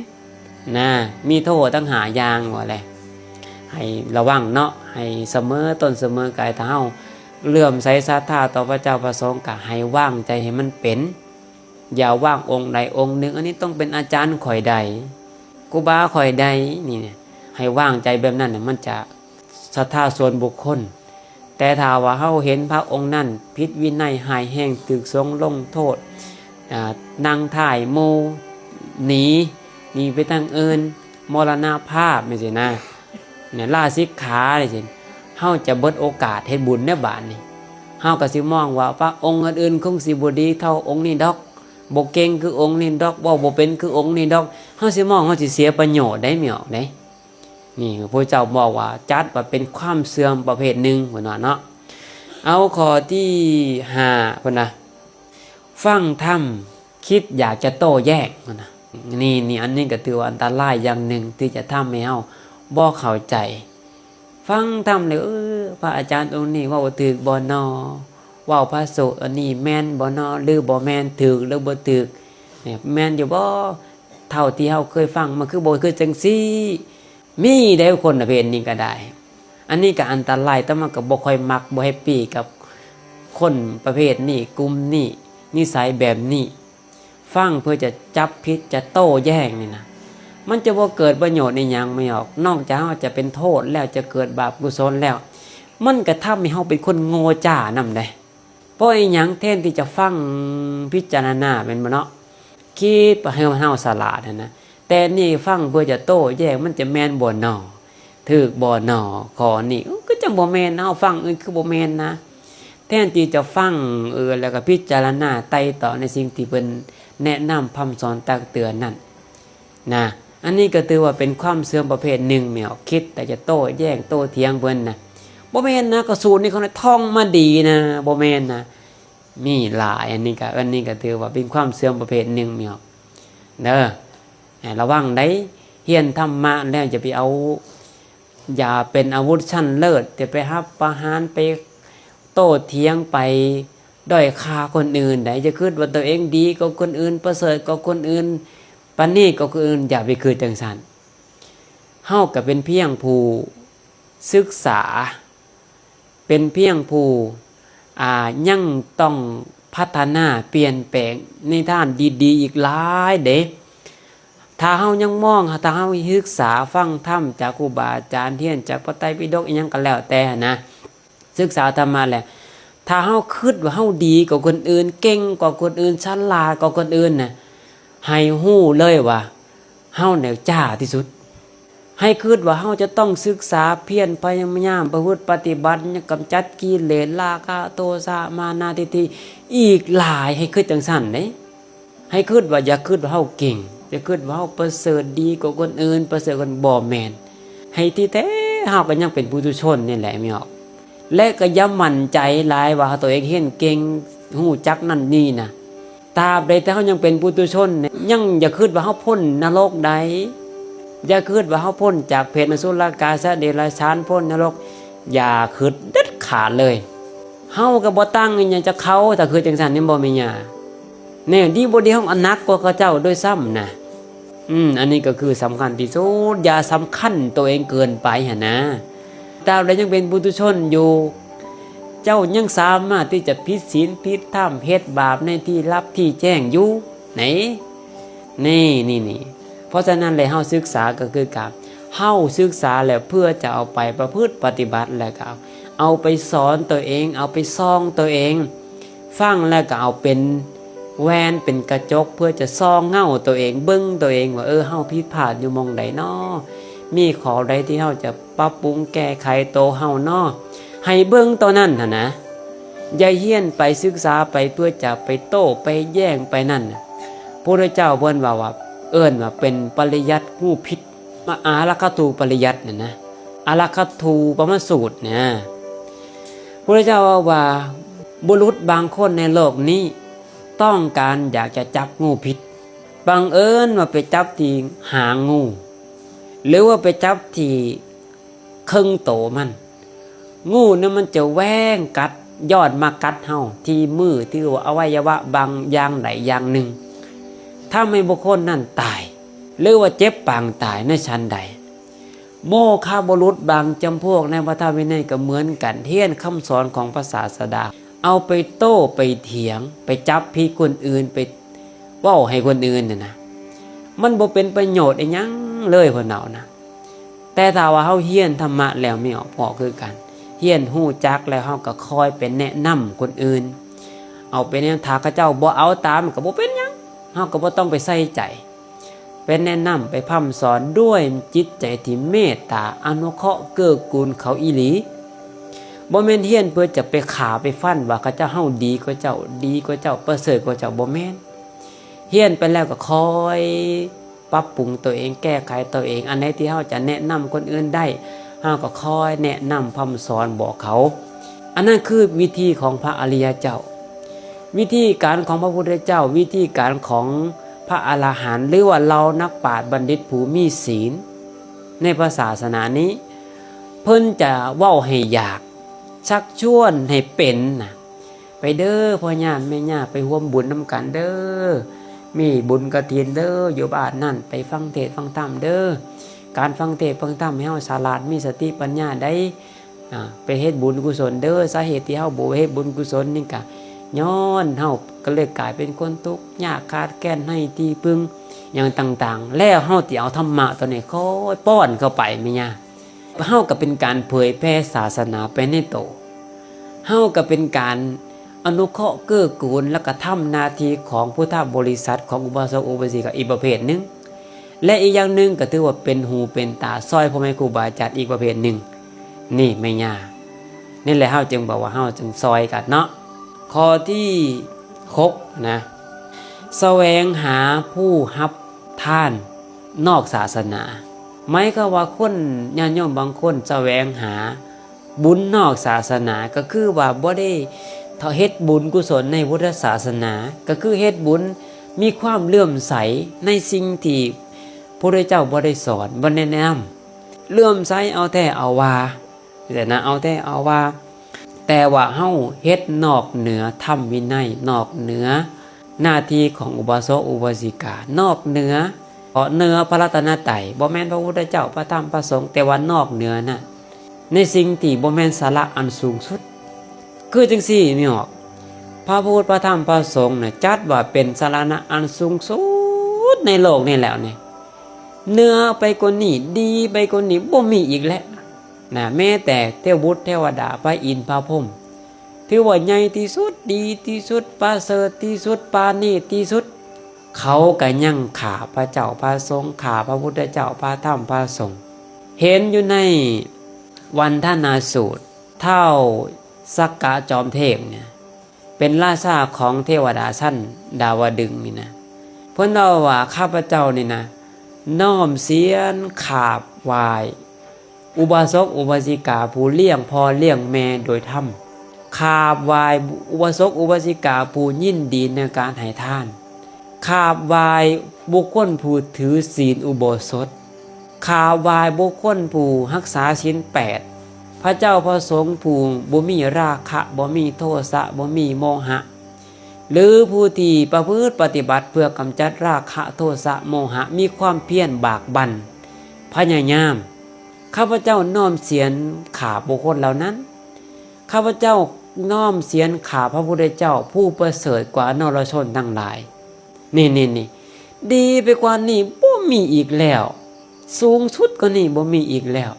ນະ, ມີໂທດທັງຫ້າຢ່າງວ່າແຫຼະ. ໃຫ້ລະວັງເນາະ, ໃຫ້ສະເໝີຕົ້ນສະເໝີກາຍ. ຖ້າເຮົາເຫຼື້ອມໃສສັດທາຕໍ່ພະເຈົ້າພະສົງ ກະໃຫ້ວາງໃຈໃຫ້ມັນເປັນ, ຢ່າວາງອົງໃດອົງໜຶ່ງ, ອັນນີ້ຕ້ອງເປັນອາຈານຂ້ອຍໃດ ຄູບາຂ້ອຍໃດ ນີ້ນະ, ໃຫ້ວາງໃຈແບບນັ້ນນະ ມັນຈະສັດທາສ່ວນບຸກຄົນ. ແຕ່ຖ້າວ່າເຮົາເຫັນພະອົງນັ້ນຜິດວິໄນຮ້າຍແຮງ ຖືກສົງລົງໂທດ, ອາ, ນັ່ງທ້າຍໝູ່, ໜີ, ໜີໄປທາງອື່ນ, ມໍລະນະພາບຈັ່ງຊີ້ນະ, ນີ້ ລາສິກຂາຈັ່ງຊີ້, ເຮົາຈະເບິດໂອກາດເຮັດບຸນໃນບາດນີ້. ເຮົາກໍຊິມອງວ່າພະອົງອື່ນໆຄົງຊິບໍ່ດີເທົ່າອົງນີ້ດອກ, ບໍ່ເກັ່ງຄືອົງນີ້ດອກ, ເວົ້າບໍ່ເປັນຄືອົງນີ້ດອກ. ເຮົາຊິມອງ ເຮົາຊິເສຍປະໂຫຍດໄດ໋ ແມ່ນອອກເດ້. ນີ້ພະເຈົ້າບອກວ່າ ຈັດວ່າເປັນຄວາມເສື່ອມປະເພດໜຶ່ງ ເພິ່ນວ່າເນາະ. ເອົາ ຂໍ້ທີຫ້າ ເພິ່ນວ່າ ຟັງທຳຄິດຢາກຈະໂຕ້ແຍ້ງ ເພິ່ນວ່າ. ນີ້ ນີ້ ອັນນີ້ກໍຖືວ່າອັນຕະລາຍຢ່າງໜຶ່ງ ທີ່ຈະທຳໃຫ້ເຮົາບໍ່ເຂົ້າໃຈ. ຟັງທຳແລ້ວ ເອີ ພະອາຈານອົງນີ້ເວົ້າຖືກບໍ່ນໍ? ເວົ້າພະສູດອັນນີ້ແມ່ນບໍ່ນໍ ຫຼືບໍ່ແມ່ນ? ຖືກຫຼືບໍ່ຖືກ? ແມ່ນຢູ່ບໍ່? ເທົ່າທີ່ເຮົາເຄີຍຟັງມາ ຄືບໍ່ຄືຈັ່ງຊີ້? ມີເດ້ ຄົນປະເພດນີ້ກໍໄດ້. ອັນນີ້ກໍອັນຕະລາຍ, ແຕ່ວ່າກໍບໍ່ຄ່ອຍມັກ, ບໍ່ແຮບປີ້ກັບຄົນປະເພດນີ້, ກຸ່ມນີ້, ນິໄສແບບນີ້. ຟັງເພື່ອຈະຈັບຜິດ, ຈະໂຕ້ແຍ້ງນີ້ນະ, ມັນຈະບໍ່ເກີດປະໂຫຍດອີຫຍັງ ແມ່ນອອກ. ນອກຈາກເຮົາຈະເປັນໂທດແລ້ວ, ຈະເກີດບາບກຸສົນແລ້ວ, ມັນກໍທຳໃຫ້ເຮົາເປັນຄົນໂງ່ຈ້ານຳເດ້. ເພາະອີຫຍັງ? ແທນທີ່ຈະຟັງ, ພິຈາລະນາ ແມ່ນບໍ່ເນາະ? ຄິດວ່າເຮົາ, ເຮົາສະຫຼາດຫັ້ນນະ, ແຕ່ນີ້ຟັງເພື່ອຈະໂຕ້ແຍ້ງ, ມັນຈະແມ່ນບໍ່ນໍ? ຖືກບໍ່ນໍ? ຂໍ້ນີ້ ເອີ ຄືຈັ່ງບໍ່ແມ່ນ, ເຮົາຟັງ ເອີ ຄືບໍ່ແມ່ນນະ. ແທນທີ່ຈະຟັງ ເອີ ແລ້ວກໍພິຈາລະນາໄຕ່ຕອງໃນສິ່ງທີ່ເພິ່ນແນະນຳ, ພຳສອນ, ຕັກເຕືອນນັ້ນ ນະ, ອັນນີ້ກໍຖືວ່າເປັນຄວາມເສື່ອມປະເພດໜຶ່ງແມ່ນອອກ. ຄິດແຕ່ຈະໂຕ້ແຍ້ງໂຕ້ຖຽງເພິ່ນນະ, ບໍ່ແມ່ນນະ, ກໍສູດນີ້ເຂົາໄດ້ທ່ອງມາດີນະ, ບໍ່ແມ່ນນະ. ມີຫຼາຍ, ອັນນີ້ກໍ, ອັນນີ້ກໍຖືວ່າເປັນຄວາມເສື່ອມປະເພດໜຶ່ງແມ່ນອອກເດີ. ໃຫ້ລະວັງໄດ໋, ຮຽນທຳມະແລ້ວຢ່າໄປເອົາ, ຢ່າເປັນອາວຸດຊັ້ນເລີດ, ຢ່າໄປຮັບປະຫານ, ໄປໂຕ້ຖຽງ, ໄປດ້ອຍຄ່າຄົນອື່ນໄດ໋. ຢ່າຄິດວ່າຕົວເອງດີກວ່າຄົນອື່ນ, ປະເສີດກວ່າຄົນອື່ນ, ປະນີດກວ່າຄົນອື່ນ, ຢ່າໄປຄິດຈັ່ງຊັ້ນ. ເຮົາກໍເປັນພຽງຜູ້ສຶກສາ, ເປັນພຽງຜູ້, ອາ, ຍັງຕ້ອງພັດທະນາປ່ຽນແປງໃນດ້ານດີໆອີກຫຼາຍເດ້. ຖ້າເຮົາຍັງມອງ, ຖ້າເຮົາສຶກສາຟັງທຳຈາກຄູບາອາຈານ, ຮຽນຈາກພະໄຕປິດົກອີ່ຫຍັງກໍແລ້ວແຕ່ຫັ້ນນະ, ສຶກສາທຳມະແລ້ວ, ຖ້າເຮົາຄິດວ່າເຮົາດີກວ່າຄົນອື່ນ, ເກັ່ງກວ່າຄົນອື່ນ, ສະຫຼາດກວ່າຄົນອື່ນນະ, ໃຫ້ຮູ້ເລີຍວ່າເຮົານີ້ຈ້າທີ່ສຸດ. ໃຫ້ຄິດວ່າເຮົາຈະຕ້ອງສຶກສາ, ພຽນພະຍາຍາມ, ປະພຶດປະຕິບັດ, ກຳຈັດກິເລດ, ລາຄະ, ໂທສະ, ມານະ, ທິດຖິ ອີກຫຼາຍ. ໃຫ້ຄິດຈັ່ງຊັ້ນເດ້. ໃຫ້ຄິດວ່າ, ຢ່າຄິດວ່າເຮົາເກັ່ງ, ຢ່າຄິດວ່າເຮົາປະເສີດດີກວ່າຄົນອື່ນ, ປະເສີດກວ່າຄົນ, ບໍ່ແມ່ນ. ໃຫ້ທີ່ແທ້ເຮົາກໍຍັງເປັນປຸຖຸຊົນນີ້ແຫຼະແມ່ນອອກ. ແລະກໍຢ່າໝັ້ນໃຈຫຼາຍວ່າຕົວເອງຮຽນເກັ່ງ, ຮູ້ຈັກນັ້ນນີ້ນະ. ຕາບໃດທີ່ເຮົາຍັງເປັນປຸຖຸຊົນ, ຍັງຢ່າຄິດວ່າເຮົາພົ້ນນະລົກໃດ. ຢ່າຄິດວ່າເຮົາພົ້ນຈາກເຜດອະສຸລະກາຍ, ສັດເດຍລະສານ, ພົ້ນນະລົກ. ຢ່າຄິດເດັດຂາດເລີຍ. ເຮົາກໍບໍ່ຕ່າງອີຫຍັງຈາກເຂົາ, ຖ້າຄິດຈັ່ງຊັ້ນແມ່ນບໍ່ແມ່ຍ່າ? ແນ່, ດີບໍ່ດີເຮົາໜັກກວ່າເຂົາເຈົ້າດ້ວຍຊ້ຳນະ. ອືມ, ອັນນີ້ກໍຄືສຳຄັນທີ່ສຸດ, ຢ່າສຳຄັນຕົວເອງເກີນໄປຫັ້ນນະ. ຕາບໃດຍັງເປັນປຸຖຸຊົນຢູ່, ເຈົ້າຍັງສາມາດທີ່ຈະຜິດສິນຜິດທຳ, ເຮັດບາບໃນທີ່ລັບທີ່ແຈ້ງຢູ່. ນີ້, ນີ້, ນີ້, ນີ້. ເພາະສະນັ້ນແຫຼະ, ເຮົາສຶກສາກໍຄືກັນ, ເຮົາສຶກສາແລ້ວເພື່ອຈະເອົາໄປປະພຶດປະຕິບັດ, ແລ້ວກໍເອົາໄປສອນຕົວເອງ, ເອົາໄປສ່ອງຕົວເອງ. ຟັງແລ້ວກໍເອົາເປັນແວ່ນເປັນກະຈົກ ເພື່ອຈະສ່ອງເງົາໂຕເອງ ເບິ່ງໂຕເອງວ່າ ເອີ ເຮົາຜິດພາດຢູ່ໝ່ອງໃດນໍ? ມີຂໍ້ໃດທີ່ເຮົາຈະປັບປຸງແກ້ໄຂໂຕເຮົານໍ? ໃຫ້ເບິ່ງໂຕນັ້ນຫັ້ນນະ. ຢ່າຮຽນໄປສຶກສາໄປເພື່ອຈະໄປໂຕ້ໄປແຍ້ງໄປນັ້ນນະ. ພະພຸດທະເຈົ້າເພິ່ນເວົ້າວ່າ ເອີ້ນວ່າເປັນປະລິຍັດຮູ້ຜິດ ມະ ອາລັກຂະທູປະລິຍັດນັ້ນນະ ອາລັກຂະທູປະມະສູດນະ. ພະພຸດທະເຈົ້າເວົ້າວ່າ ບຸລຸດບາງຄົນໃນໂລກນີ້ຕ້ອງການຢາກຈະຈັບງູພິດ ບັງເອີນວ່າໄປຈັບທີ່ຫາງງູ ຫຼືວ່າໄປຈັບທີ່ເຄິ່ງໂຕມັນ. ງູນັ້ນມັນຈະແຫວ່ງກັດ ຍ້ອນມາກັດເຮົາທີ່ມື ຫຼືວ່າອະໄວຍະວະບາງຢ່າງໃດຢ່າງໜຶ່ງ ທຳໃຫ້ບຸກຄົນນັ້ນຕາຍ ຫຼືວ່າເຈັບປາງຕາຍໃນສັນໃດ. ໂມຄະບຸລຸດບາງຈຳພວກໃນພະທຳວິໄນກໍເໝືອນກັນ ຮຽນຄຳສອນຂອງພະສາສະດາ ເອົາໄປໂຕ້ໄປຖຽງ ໄປຈັບຜິດຄົນອື່ນ ໄປເວົ້າໃຫ້ຄົນອື່ນນັ້ນນະ ມັນບໍ່ເປັນປະໂຫຍດອີ່ຫຍັງເລີຍ ເພິ່ນເວົ້ານະ. ແຕ່ຖ້າວ່າເຮົາຮຽນທຳມະແລ້ວ ມີອອກພໍ້ຄືກັນ ຮຽນຮູ້ຈັກແລ້ວ ເຮົາກໍຄ່ອຍໄປແນະນຳຄົນອື່ນ ເອົາໄປແນະນຳ ຖ້າເຂົາເຈົ້າບໍ່ເອົາຕາມກໍບໍ່ເປັນຫຍັງ ເຮົາກໍບໍ່ຕ້ອງໄປໃສ່ໃຈ. ໄປແນະນຳ ໄປພຳສອນດ້ວຍຈິດໃຈທີ່ເມດຕາ ອະນຸເຄາະເກື້ອກູນເຂົາອີ່ຫຼີ. ບໍ່ແມ່ນຮຽນເພື່ອຈະໄປຂ້າໄປຟັນວ່າເຂົາເຈົ້າ ເຮົາດີກວ່າເຈົ້າ ດີກວ່າເຈົ້າ ປະເສີດກວ່າເຈົ້າ ບໍ່ແມ່ນ. ຮຽນໄປແລ້ວກໍຄ່ອຍປັບປຸງຕົວເອງ ແກ້ໄຂຕົວເອງ ອັນໃດທີ່ເຮົາຈະແນະນຳຄົນອື່ນໄດ້ ເຮົາກໍຄ່ອຍແນະນຳພຳສອນບອກເຂົາ. ອັນນັ້ນຄືວິທີຂອງພະອະລິຍະເຈົ້າ. ວິທີການຂອງພະພຸດທະເຈົ້າ ວິທີການຂອງພະອະລະຫັນ ຫຼືວ່າເຫຼົ່ານັກປາດບັນດິດຜູ້ມີສີນໃນພະສາສະໜານີ້ ເພິ່ນຈະເວົ້າໃຫ້ຢາກ ຊັກຊວນໃຫ້ເປັນນະ. ໄປເດີພໍ່ຍ່າແມ່ຍ່າ ໄປຮ່ວມບຸນນຳກັນເດີ ມີບຸນກະຖິນເດີ ຢູ່ບ້ານນັ້ນ ໄປຟັງເທດຟັງທຳເດີ. ການຟັງເທດຟັງທຳໃຫ້ເຮົາສະຫຼາດ ມີສະຕິປັນຍາໄດ໋. ອາ ໄປເຮັດບຸນກຸສົນເດີ. ສາເຫດທີ່ເຮົາບໍ່ເຮັດບຸນກຸສົນນີ້ກະຍ້ອນເຮົາກໍເລີຍກາຍເປັນຄົນທຸກຍາກຂາດແຄນ ໄຮ້ທີ່ເພິ່ງຫຍັງຕ່າງໆ ແລ້ວເຮົາຊິເອົາທຳມະຕົວນີ້ຄ່ອຍປ້ອນເຂົ້າໄປແມ່ຍ່າ. ເຮົາກໍເປັນການເຜີຍແຜ່ສາສະໜາໄປໃນໂຕ ເຮົາກໍເປັນການອະນຸເຄາະເກື້ອກູນ ແລ້ວກໍທຳໜ້າທີ່ຂອງພຸດທະບໍລິສັດ ຂອງອຸບາສົກອຸບາສິກາອີກປະເພດໜຶ່ງ ແລະ ອີກຢ່າງໜຶ່ງກໍຖືວ່າເປັນຫູເປັນຕາຊ່ອຍພໍ່ແມ່ຄູບາອາຈານອີກປະເພດໜຶ່ງ. ນີ້ແມ່ຍ່າ ນີ້ແຫຼະ ເຮົາຈຶ່ງບອກວ່າເຮົາຈຶ່ງຊ່ອຍກັນເນາະ. ຂໍ້ທີຫົກນະ ສະແຫວງຫາຜູ້ຮັບທານນອກສາສະໜາ ໝາຍຄວາມວ່າຄົນ ຍາດໂຍມບາງຄົນສະແຫວງຫາ ບຸນນອກສາສະໜາ ກໍຄືວ່າບໍ່ໄດ້ເຮັດບຸນກຸສົນໃນພຸດທະສາສະໜາ ກໍຄືເຮັດບຸນ ມີຄວາມເຫຼື້ອມໃສໃນສິ່ງທີ່ພະພຸດທະເຈົ້າບໍ່ໄດ້ສອນ ບໍ່ແນະນຳ ເຫຼື້ອມໃສເອົາແທ້ເອົາວ່າ ຈັ່ງຊີ້ນະ ເອົາແທ້ເອົາວ່າ ແຕ່ວ່າເຮົາເຮັດນອກເໜືອທຳວິໄນ ນອກເໜືອ ໜ້າທີ່ຂອງອຸບາສົກອຸບາສິກາ ນອກເໜືອ ເໜືອພະລັດຕະນະໄຕ ບໍ່ແມ່ນພະພຸດທະເຈົ້າ ພະທຳ ພະສົງ ແຕ່ວ່ານອກເໜືອນັ້ນ ໃນສິ່ງທີ່ບໍ່ແມ່ນສາລະອັນສູງສຸດ. ຄືຈັ່ງຊີ້ ມີອອກ ພະພຸດ ພະທຳ ພະສົງນະ ຈັດວ່າເປັນສາລະນະອັນສູງສຸດໃນໂລກນີ້ແລ້ວນີ້ ເໜືອໄປກວ່ານີ້ ດີໄປກວ່ານີ້ ບໍ່ມີອີກແລ້ວນະ. ແມ້ແຕ່ເທວະບຸດເທວະດາ ພະອິນ ພະພົມ ຖືວ່າໃຫຍ່ທີ່ສຸດ ດີທີ່ສຸດ ປະເສີດທີ່ສຸດ ປານີດທີ່ສຸດ ເຂົາກໍຍັງຂ້າພະເຈົ້າພະສົງ ຂ້າພະພຸດທະເຈົ້າ ພະທຳພະສົງ. ເຫັນຢູ່ໃນວັນທະນາສູດ ທ້າວສັກກະຈອມເທບນີ້ ເປັນລາຊາຂອງເທວະດາຊັ້ນດາວະດຶງນີ້ນະ ເພິ່ນເວົ້າວ່າ ຂ້າພະເຈົ້ານີ້ນະ ນ້ອມສຽນຂາບໄຫວ້ ອຸບາສົກອຸບາສິກາຜູ້ລ້ຽງພໍ່ລ້ຽງແມ່ໂດຍທຳ, ຂາບໄຫວ້ອຸບາສົກອຸບາສິກາຜູ້ຍິນດີໃນການໃຫ້ທານ, ຂາບໄຫວ້ບຸກຄົນຜູ້ຖືສິນອຸໂບສົດ, ຂາບໄຫວ້ບຸກຄົນຜູ້ຮັກສາສິນແປດ, ພະເຈົ້າພະສົງຜູ້ບໍ່ມີລາຄະ, ບໍ່ມີໂທສະ, ບໍ່ມີໂມຫະ, ຫຼືຜູ້ທີ່ປະພຶດປະຕິບັດເພື່ອກຳຈັດລາຄະ ໂທສະ ໂມຫະ, ມີຄວາມພຽນບາກບັ່ນພະຍາຍາມ. ຂ້າພະເຈົ້ານ້ອມສຽນຂາບບຸກຄົນເຫຼົ່ານັ້ນ. ຂ້າພະເຈົ້ານ້ອມສຽນຂາບພະພຸດທະເຈົ້າຜູ້ປະເສີດກວ່ານະລະຊົນທັງຫຼາຍ. ນີ້ໆໆ ດີໄປກວ່ານີ້ບໍ່ມີອີກແລ້ວ, ສູງສຸດກວ່ານີ້ບໍ່ມີອີກແລ້ວ.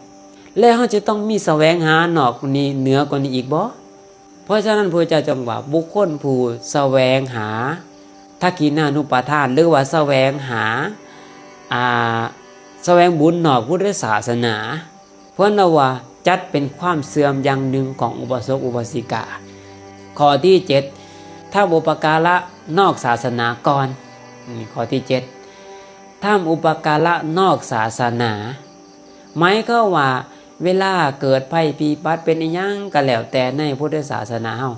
ແລ້ວເຮົາຈະຕ້ອງມີສະແຫວງຫານອກນີ້ເໜືອກວ່ານີ້ອີກບໍ່? ເພາະສະນັ້ນ ພະພຸດທະເຈົ້າຈຶ່ງວ່າ ບຸກຄົນຜູ້ສະແຫວງຫາທັກຂິນານຸປະທານ ຫຼືວ່າສະແຫວງຫາ ອ່າ ສະແຫວງບຸນນອກພຸດທະສາສະໜາ ເພິ່ນເວົ້າວ່າ ຈັດເປັນຄວາມເຊື່ອມຢ່າງໜຶ່ງຂອງອຸບາສົກອຸບາສິກາ. ຂໍ້ທີເຈັດ ທຳອຸປະກາລະນອກສາສະໜາກ່ອນ. ນີ້ຂໍ້ທີເຈັດ ທຳອຸປະກາລະນອກສາສະໜາ ໝາຍຄວາມວ່າ ເວລາເກີດໄພພິບັດເປັນອີ່ຫຍັງກໍແລ້ວແຕ່ໃນພຸດທະສາສະໜາເຮົາ,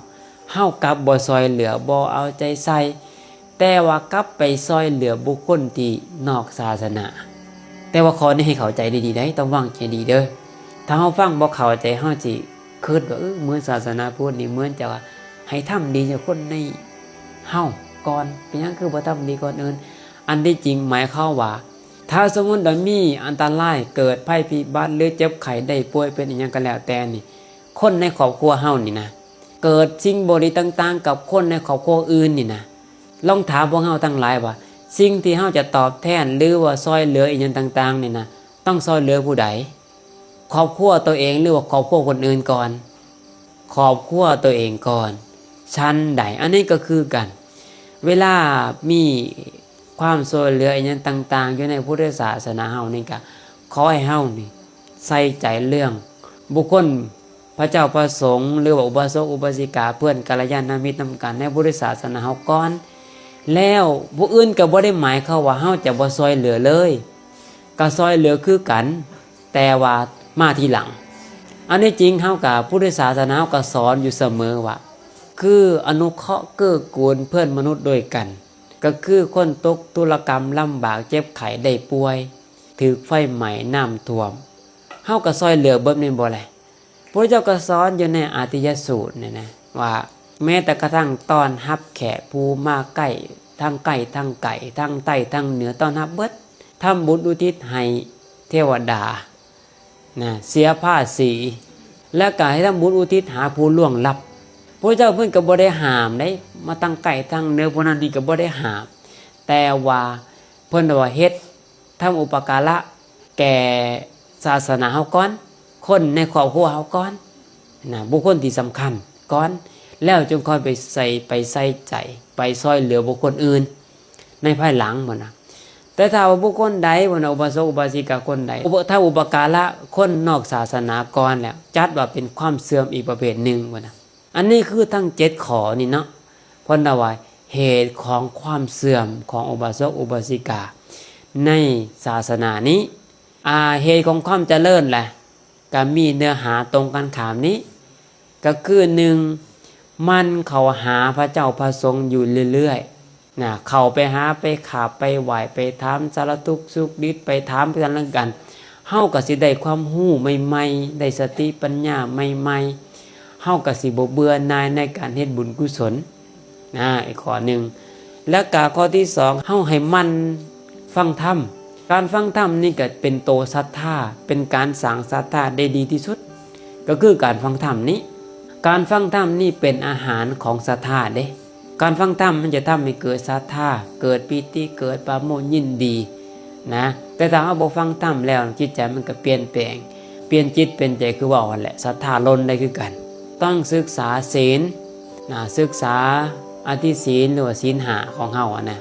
ເຮົາກັບບໍ່ຊ່ອຍເຫຼືອ, ບໍ່ເອົາໃຈໃສ່, ແຕ່ວ່າກັບໄປຊ່ອຍເຫຼືອບຸກຄົນທີ່ນອກສາສະໜາ. ແຕ່ວ່າຂໍ້ນີ້ໃຫ້ເຂົ້າໃຈດີໆ ໄດ໋, ຕ້ອງວາງໃຈດີເດີ້. ຖ້າເຮົາຟັງບໍ່ເຂົ້າໃຈ, ເຮົາຊິຄິດວ່າ ເອີ ເໝືອນສາສະໜາພຸດນີ້ເໝືອນຈະວ່າໃຫ້ທຳດີກັບຄົນໃນເຮົາກ່ອນ, ເປັນຫຍັງຄືບໍ່ທຳດີກ່ອນອື່ນ? ອັນທີ່ຈິງໝາຍຄວາມວ່າ ຖ້າສົມມຸດວ່າມີອັນຕະລາຍ ເກີດໄພພິບັດ ຫຼື ເຈັບໄຂ້ໄດ້ປ່ວຍເປັນອີ່ຫຍັງກໍແລ້ວແຕ່ນີ້, ຄົນໃນຄອບຄົວເຮົານີ້ນະ ເກີດສິ່ງບໍ່ດີຕ່າງໆກັບຄົນໃນຄອບຄົວອື່ນນີ້ນະ, ລອງຖາມພວກເຮົາທັງຫຼາຍວ່າ ສິ່ງທີ່ເຮົາຈະຕອບແທນ ຫຼືວ່າຊ່ອຍເຫຼືອອີ່ຫຍັງຕ່າງໆນີ້ນະ ຕ້ອງຊ່ອຍເຫຼືອຜູ້ໃດ? ຄອບຄົວຕົວເອງ ຫຼືວ່າຄອບຄົວຄົນອື່ນກ່ອນ? ຄອບຄົວຕົວເອງກ່ອນ. ຊັ້ນໃດ ອັນນີ້ກໍຄືກັນ, ເວລາມີຄວາມຊ່ວຍເຫຼືອອີ່ຫຍັງຕ່າງໆ ຢູ່ໃນພຸດທະສາສະໜາເຮົານີ້ ກໍຂໍໃຫ້ເຮົານີ້ໃສ່ໃຈເລື່ອງບຸກຄົນ ພະເຈົ້າພະສົງ ຫຼືວ່າອຸບາສົກອຸບາສິກາ ເພື່ອນກັນລະຍານະມິດນຳກັນໃນພຸດທະສາສະໜາເຮົາກ່ອນ. ແລ້ວຜູ້ອື່ນກໍບໍ່ໄດ້ໝາຍຄວາມວ່າເຮົາຈະບໍ່ຊ່ອຍເຫຼືອເລີຍ, ກໍຊ່ອຍເຫຼືອຄືກັນ, ແຕ່ວ່າມາທີຫຼັງ. ອັນນີ້ຈິງເຮົາກໍ ພຸດທະສາສະໜາເຮົາກໍສອນຢູ່ສະເໝີວ່າ ຄືອະນຸເຄາະເກື້ອກູນເພື່ອນມະນຸດດ້ວຍກັນ, ກໍຄືຄົນຕົກທຸລະກຳລຳບາກ ເຈັບໄຂ້ໄດ້ປ່ວຍ, ຖືກໄຟໄໝ້, ນ້ຳຖ້ວມ, ເຮົາກໍຊ່ອຍເຫຼືອເບິດແມ່ນບໍ່ແລະ? ພະພຸດທະເຈົ້າກໍສອນຢູ່ໃນອາຕິຍະສູດນີ້ນະ ວ່າ ແມ້ແຕ່ກະທັ່ງຕ້ອນຮັບແຂກຜູ້ມາໃກ້ ທັງໃກ້ທັງໄກ ທັງໃຕ້ທັງເໜືອ ຕ້ອນຮັບເບິດ, ທຳບຸນອຸທິດໃຫ້ເທວະດານະ ເສຍພາສີ ແລະກະໃຫ້ທຳບຸນອຸທິດຫາຜູ້ລ່ວງລັບ. ພະພຸດທະເຈົ້າເພິ່ນກໍບໍ່ໄດ້ຫ້າມເດ້, ມາທັງໃກ້ທັງເໜືອ ຜູ້ນັ້ນນີ້ກໍບໍ່ໄດ້ຫ້າມ, ແຕ່ວ່າເພິ່ນວ່າເຮັດ ທຳອຸປະກາລະແກ່ສາສະໜາເຮົາກ່ອນ, ຄົນໃນຄອບຄົວເຮົາກ່ອນນະ, ບຸກຄົນທີ່ສຳຄັນກ່ອນ, ແລ້ວຈຶ່ງຄ່ອຍໄປໃສ່ ໄປໃສ່ໃຈ ໄປຊ່ອຍເຫຼືອບຸກຄົນອື່ນໃນພາຍຫຼັງພຸ້ນນະ. ແຕ່ຖ້າວ່າບຸກຄົນໃດພຸ້ນນະ, ອຸບາສົກອຸບາສິກາຄົນໃດ ທຳອຸປະກາລະຄົນນອກສາສະໜາກ່ອນແລ້ວ, ຈັດວ່າເປັນຄວາມເຊື່ອມອີກປະເພດໜຶ່ງພຸ້ນນະ. ອັນນີ້ຄືທັງເຈັດຂໍ້ນີ້ເນາະ, ເພິ່ນເວົ້າວ່າເຫດຂອງຄວາມເຊື່ອມຂອງອຸບາສົກອຸບາສິກາໃນສາສະໜານີ້. ອາ ເຫດຂອງຄວາມຈະເລີນລະ ກໍມີເນື້ອຫາຕົງກັນຂ້າມນີ້, ກໍຄື ໜຶ່ງ ໝັ່ນເຂົ້າຫາພະເຈົ້າພະສົງຢູ່ເລື້ອຍໆ ນະ, ເຂົ້າໄປຫາ ໄປຂາບ ໄປໄຫວ້ ໄປຖາມສາລະທຸກສຸກດິບ, ໄປຖາມກັນແລະກັນ, ເຮົາກໍຊິໄດ້ຄວາມຮູ້ໃໝ່ໆ, ໄດ້ສະຕິປັນຍາໃໝ່ໆ, ເຮົາກໍຊິບໍ່ເບື່ອໜ່າຍໃນການເຮັດບຸນກຸສົນນະ, ອີກຂໍ້ໜຶ່ງ. ແລ້ວກໍຂໍ້ທີສອງ ເຮົາໃຫ້ໝັ່ນຟັງທຳ. ການຟັງທຳນີ້ກໍເປັນໂຕສັດທາ, ເປັນການສ້າງສັດທາໄດ້ດີທີ່ສຸດ, ກໍຄືການຟັງທຳນີ້. ການຟັງທຳນີ້ເປັນອາຫານຂອງສັດທາເດ້. ການຟັງທຳມັນຈະທຳໃຫ້ເກີດສັດທາ, ເກີດປີຕິ, ເກີດປາໂມດຍິນດີນະ. ແຕ່ຖ້າເຮົາບໍ່ຟັງທຳແລ້ວ, ຈິດໃຈມັນກໍປ່ຽນແປງ, ປ່ຽນຈິດປ່ຽນໃຈ ຄືເວົ້າຫັ້ນແຫຼະ, ສັດທາຫຼົ່ນໄດ້ຄືກັນ. ຕ້ອງສຶກສາສິນນະ, ສຶກສາອະທິສິນ ຫຼືວ່າສິນຫ້າຂອງເຮົາຫັ້ນນະ,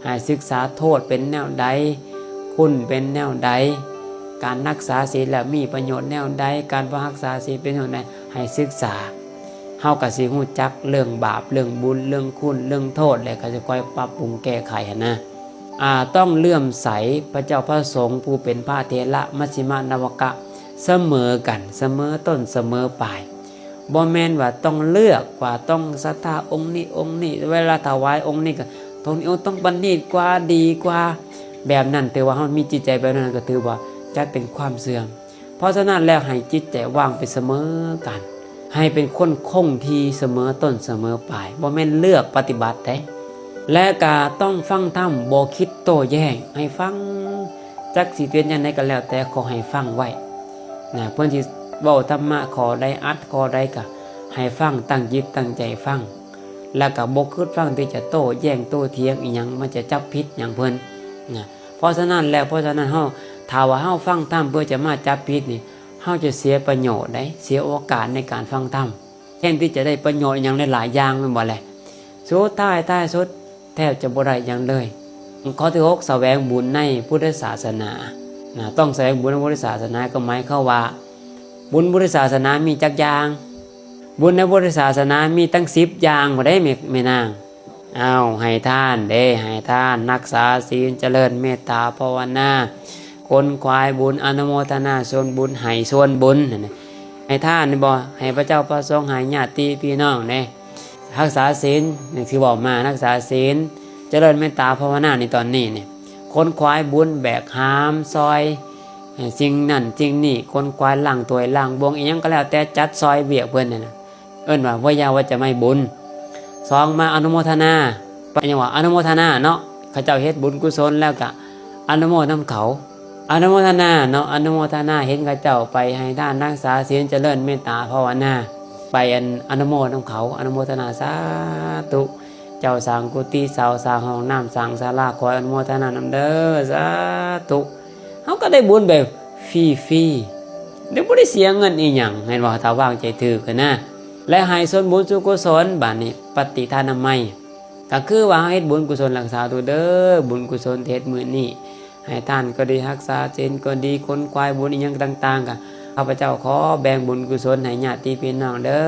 ໃຫ້ສຶກສາໂທດເປັນແນວໃດ, ຄຸນເປັນແນວໃດ, ການຮັກສາສິນແລ້ວມີປະໂຫຍດແນວໃດ, ການບໍ່ຮັກສາສິນເປັນແນວໃດ, ໃຫ້ສຶກສາ. ເຮົາກໍຊິຮູ້ຈັກເລື່ອງບາບ, ເລື່ອງບຸນ, ເລື່ອງຄຸນ, ເລື່ອງໂທດ, ແລ້ວກໍຈະຄ່ອຍປັບປຸງແກ້ໄຂຫັ້ນນະ. ອາ, ຕ້ອງເຫຼື້ອມໃສພະເຈົ້າພະສົງຜູ້ເປັນພະເຖລະມັດຊິມະນະວະກະສະເໝີກັນ, ສະເໝີຕົ້ນສະເໝີປາຍ. ບໍ່ແມ່ນວ່າຕ້ອງເລືອກວ່າຕ້ອງສັດທາອົງນີ້ອົງນີ້, ເວລາຖວາຍອົງນີ້ກໍ ຕົງນີ້ອົງຕ້ອງປະນີດກວ່າ, ດີກວ່າ. ແບບນັ້ນ ຖືວ່າເຮົາມີຈິດໃຈແບບນັ້ນ ກໍຖືວ່າຈັດເປັນຄວາມເຊື່ອມ. ເພາະສະນັ້ນແລ້ວ ໃຫ້ຈິດໃຈວາງໄປສະເໝີກັນ, ໃຫ້ເປັນຄົນຄົງທີ່ສະເໝີຕົ້ນສະເໝີປາຍ, ບໍ່ແມ່ນເລືອກປະຕິບັດໃດ. ແລະກະຕ້ອງຟັງທຳ, ບໍ່ຄິດໂຕ້ແຍ້ງ, ໃຫ້ຟັງ, ຈັກຊິເປັນຈັ່ງໃດກໍແລ້ວແຕ່ ຂໍໃຫ້ຟັງໄວ້ນະ. ເພິ່ນຊິເວົ້າທຳມະຂໍ້ໃດ, ອັດຂໍ້ໃດ ກໍໃຫ້ຟັງ, ຕັ້ງຈິດຕັ້ງໃຈຟັງ, ແລະກະບໍ່ຄິດຟັງທີ່ຈະໂຕ້ແຍ້ງໂຕ້ຖຽງອີ່ຫຍັງ, ມັນຈະຈັບຜິດຫຍັງເພິ່ນນະ. ເພາະສະນັ້ນແລ້ວ, ເພາະສະນັ້ນເຮົາ, ຖ້າວ່າເຮົາຟັງທຳເພື່ອຈະມາຈັບຜິດນີ້, ເຮົາຈະເສຍປະໂຫຍດໃດ໋, ເສຍໂອກາດໃນການຟັງທຳ. ຈ ນທີ່ຈະໄດ້ປະໂຫຍດຫຍັງຫຼາຍໆຢ່າງ ແມ່ນບໍ່ແລະ? ສຸດທ້າຍທ້າຍສຸດ ແທບຈະບໍ່ໄດ້ຫຍັງເລີຍ. ຂໍ້ທີຫົກ ສະແຫວງບຸນໃນພຸດທະສາສະໜານະ, ຕ້ອງສະແຫວງບຸນໃນພຸດທະສາສະໜາ ກໍໝາຍຄວາມວ່າ ບຸນພຸດທະສາສະໜາມີຈັກຢ່າງ? ບຸນໃນພຸດທະສາສະໜາມີຕັ້ງສິບຢ່າງພຸ້ນເດ້ ແມ່ ແມ່ນາງ. ອ້າວ ໃຫ້ທານເດ້ ໃຫ້ທານ, ຮັກສາສິນ, ຈະເລີນເມດຕາພາວະນາ, ຂົນຂວາຍບຸນ, ອະນຸໂມທະນາສ່ວນບຸນ, ໃຫ້ສ່ວນບຸນ, ໃຫ້ທານນີ້ບໍ່? ໃຫ້ພະເຈົ້າພະສົງ, ໃຫ້ຍາດຕິພີ່ນ້ອງເດ້. ຮັກສາສິນ ທີ່ເວົ້າມາ, ຮັກສາສິນ, ຈະເລີນເມດຕາພາວະນາໃນຕອນນີ້ນີ້, ຂົນຂວາຍບຸນ, ແບກຫາມ, ຊ່ອຍ, ສິ່ງນັ້ນສິ່ງນີ້, ຂົນຂວາຍ, ລ້າງຖ້ວຍລ້າງບ່ວງ, ອີ່ຫຍັງກໍແລ້ວແຕ່, ຈັດຊ່ອຍວຽກເພິ່ນນັ້ນນະ, ເອີ້ນວ່າວະຍາວັດຈະໄມບຸນ. ສອງ ມາອະນຸໂມທະນາ, ປະຫຍັງວ່າອະນຸໂມທະນາເນາະ, ເຂົາເຈົ້າເຮັດບຸນກຸສົນແລ້ວກະອະນຸໂມນຳເຂົາ. ອະນຸໂມທະນາເນາະ, ອະນຸໂມທະນາ ເຫັນເຂົາເຈົ້າໄປໃຫ້ທານ, ຮັກສາສິນ, ຈະເລີນເມດຕາພາວະນາ, ໄປອັນ ອະນຸໂມນຳເຂົາ, ອະນຸໂມທະນາ ສາທຸ. ເຈົ້າສ້າງກຸຕິ, ເຈົ້າສ້າງຫ້ອງນ້ຳ, ສ້າງສາລາ, ຂໍອະນຸໂມທະນານຳເດີ, ສາທຸ. ເຮົາກໍໄດ້ບຸນແບບຟຣີໆ ແລະ ບໍ່ໄດ້ເສຍເງິນອີ່ຫຍັງ, ແມ່ນບໍ່? ຖ້າວາງໃຈຖືກຫັ້ນນະ. ແລະ ໃຫ້ສ່ວນບຸນສ່ວນກຸສົນ, ບາດນີ້ປະຕິທານນະໄມ ກໍຄືວ່າເຮົາເຮັດບຸນກຸສົນ, ຮັກສາທຸເດີ, ບຸນກຸສົນທີ່ເຮັດມື້ນີ້, ໃຫ້ທານກໍດີ, ຮັກສາສິນກໍດີ, ຂົນຂວາຍບຸນອີ່ຫຍັງຕ່າງໆ, ກໍຂ້າພະເຈົ້າຂໍແບ່ງບຸນກຸສົນໃຫ້ຍາດຕິພີ່ນ້ອງເດີ.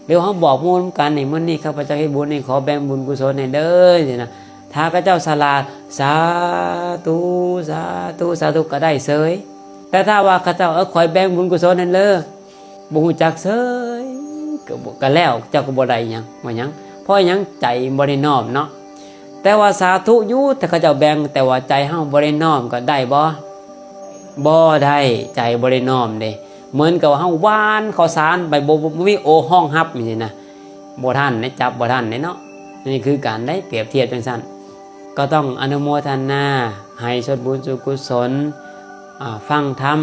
ຫຼືເຮົາບອກໝູ່ນຳກັນນີ້, ມື້ນີ້ຂ້າພະເຈົ້າເຮັດບຸນນີ້, ຂໍແບ່ງບຸນກຸສົນໃຫ້ເດີ, ຊີ້ນະ. ຖ້າເຂົາເຈົ້າສະຫຼາດ, ສາທຸ, ສາທຸ, ສາທຸ ກໍໄດ້ເສີຍ. ແຕ່ຖ້າວ່າເຂົາເຈົ້າ, ເອີ, ຂ້ອຍແບ່ງບຸນກຸສົນໃຫ້ເດີ, ບໍ່ຮູ້ຈັກເສີຍ, ກໍບໍ່, ກໍແລ້ວ, ເຈົ້າກໍບໍ່ໄດ້ຫຍັງ, ບໍ່ຫຍັງ. ເພາະຫຍັງ? ໃຈບໍ່ໄດ້ນ້ອມເນາະ. ແຕ່ວ່າສາທຸຢູ່, ແຕ່ເຂົາເຈົ້າແບ່ງ, ແຕ່ວ່າໃຈເຮົາບໍ່ໄດ້ນ້ອມ, ກໍໄດ້ບໍ່? ບໍ່ໄດ້, ໃຈບໍ່ໄດ້ນ້ອມເດ້. ເໝືອນກັບວ່າເຮົາຫວ່ານເຂົ້າສານໄປ, ບໍ່, ບໍ່, ບໍ່ມີໂອຮອງຮັບ, ຈັ່ງຊີ້ນະ. ບໍ່ທັນເດ້, ຈັບບໍ່ທັນເດ້ເນາະ. ນີ້ຄືການໄດ້ປຽບທຽບຈັ່ງຊັ້ນ. ກໍຕ້ອງອະນຸໂມທະນາ, ໃຫ້ສ່ວນບຸນສ່ວນກຸສົນ, ອາ, ຟັງທຳ,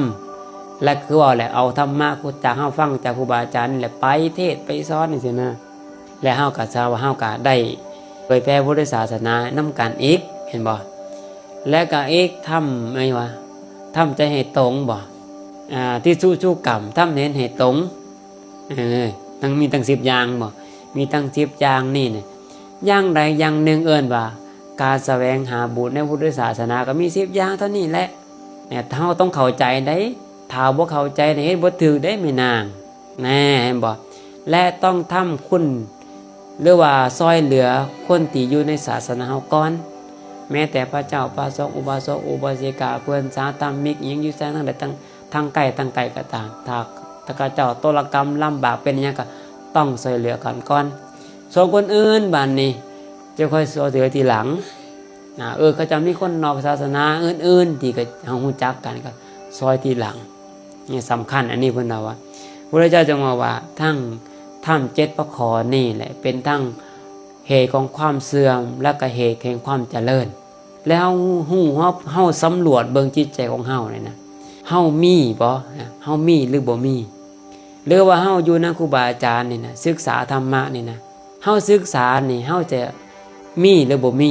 ແລະ ຄືເວົ້າແຫຼະ, ເອົາທຳມະຈາກເຮົາຟັງຈາກຄູບາອາຈານນີ້ແຫຼະ ໄປເທດໄປສອນ, ຈັ່ງຊີ້ນະ. ແລະ ເຮົາກໍຊາວວ່າເຮົາກໍໄດ້ເຜີຍແຜ່ພຸດທະສາສະໜານຳກັນອີກ, ເຫັນບໍ່? ແລະ ກໍອີກທຳ, ຫຍັງວະ, ທຳໃຈໃຫ້ຕົງບໍ? ອາ, ທິສະຈຸກຳ, ທຳເຫັນໃຫ້ຕົງ. ເອີ, ຕັ້ງ, ມີຕັ້ງສິບຢ່າງບໍ? ມີຕັ້ງສິບຢ່າງນີ້ນະ. ຢ່າງໃດຢ່າງໜຶ່ງເອີ້ນວ່າ ການສະແຫວງຫາບຸນໃນພຸດທະສາສະໜາ ກໍມີສິບຢ່າງເທົ່ານີ້ແຫຼະ. ເຮົາຕ້ອງເຂົ້າໃຈໃດ, ຖ້າບໍ່ເຂົ້າໃຈນີ້ເຮັດບໍ່ຖືກເດ້ແມ່ນາງ. ແນ່, ເຫັນບໍ່? ແລະ ຕ້ອງທຳຄຸນ ຫຼືວ່າຊ່ອຍເຫຼືອຄົນທີ່ຢູ່ໃນສາສະໜາເຮົາກ່ອນ, ແມ້ແຕ່ພະເຈົ້າ, ພະສົງ, ອຸບາສົກ, ອຸບາສິກາ, ເພື່ອນສາທະມິກ, ອີ່ຫຍັງຢູ່ໃສທາງໃດ, ທາງ, ທາງໃກ້, ທາງໄກກໍຕາມ, ຖ້າ, ຖ້າເຂົາເຈົ້າຕົລະກຳລຳບາກເປັນຫຍັງ, ກໍຕ້ອງຊ່ອຍເຫຼືອກັນກ່ອນ. ສ່ວນຄົນອື່ນບາດນີ້ ຈະຄ່ອຍຊ່ອຍເຫຼືອທີຫຼັງ. ອາ, ເອີ, ເຂົາເຈົ້າມີຄົນນອກສາສະໜາອື່ນໆ ທີ່ກໍເຮົາຮູ້ຈັກກັນ, ກໍຊ່ອຍທີຫຼັງ. ນີ້ສຳຄັນ, ອັນນີ້ເພິ່ນເວົ້າວ່າ, ພະພຸດທະເຈົ້າຈຶ່ງເວົ້າວ່າ ທັງທຳເຈັດປະຂໍນີ້ແຫຼະ ເປັນທັງເຫດຂອງຄວາມເສື່ອມ ແລະ ກໍເຫດແຫ່ງຄວາມຈະເລີນ. ແລ້ວເຮົາຮູ້, ເຮົາ, ເຮົາສຳຫຼວດເບິ່ງຈິດໃຈຂອງເຮົານີ້ນະ, ເຮົາມີບໍ່? ເຮົາມີຫຼືບໍ່ມີ? ຫຼືວ່າເຮົາຢູ່ນຳຄູບາອາຈານນີ້ນະ, ສຶກສາທຳມະນີ້ນະ, ເຮົາສຶກສານີ້ ເຮົາຈະມີຫຼືບໍ່ມີ?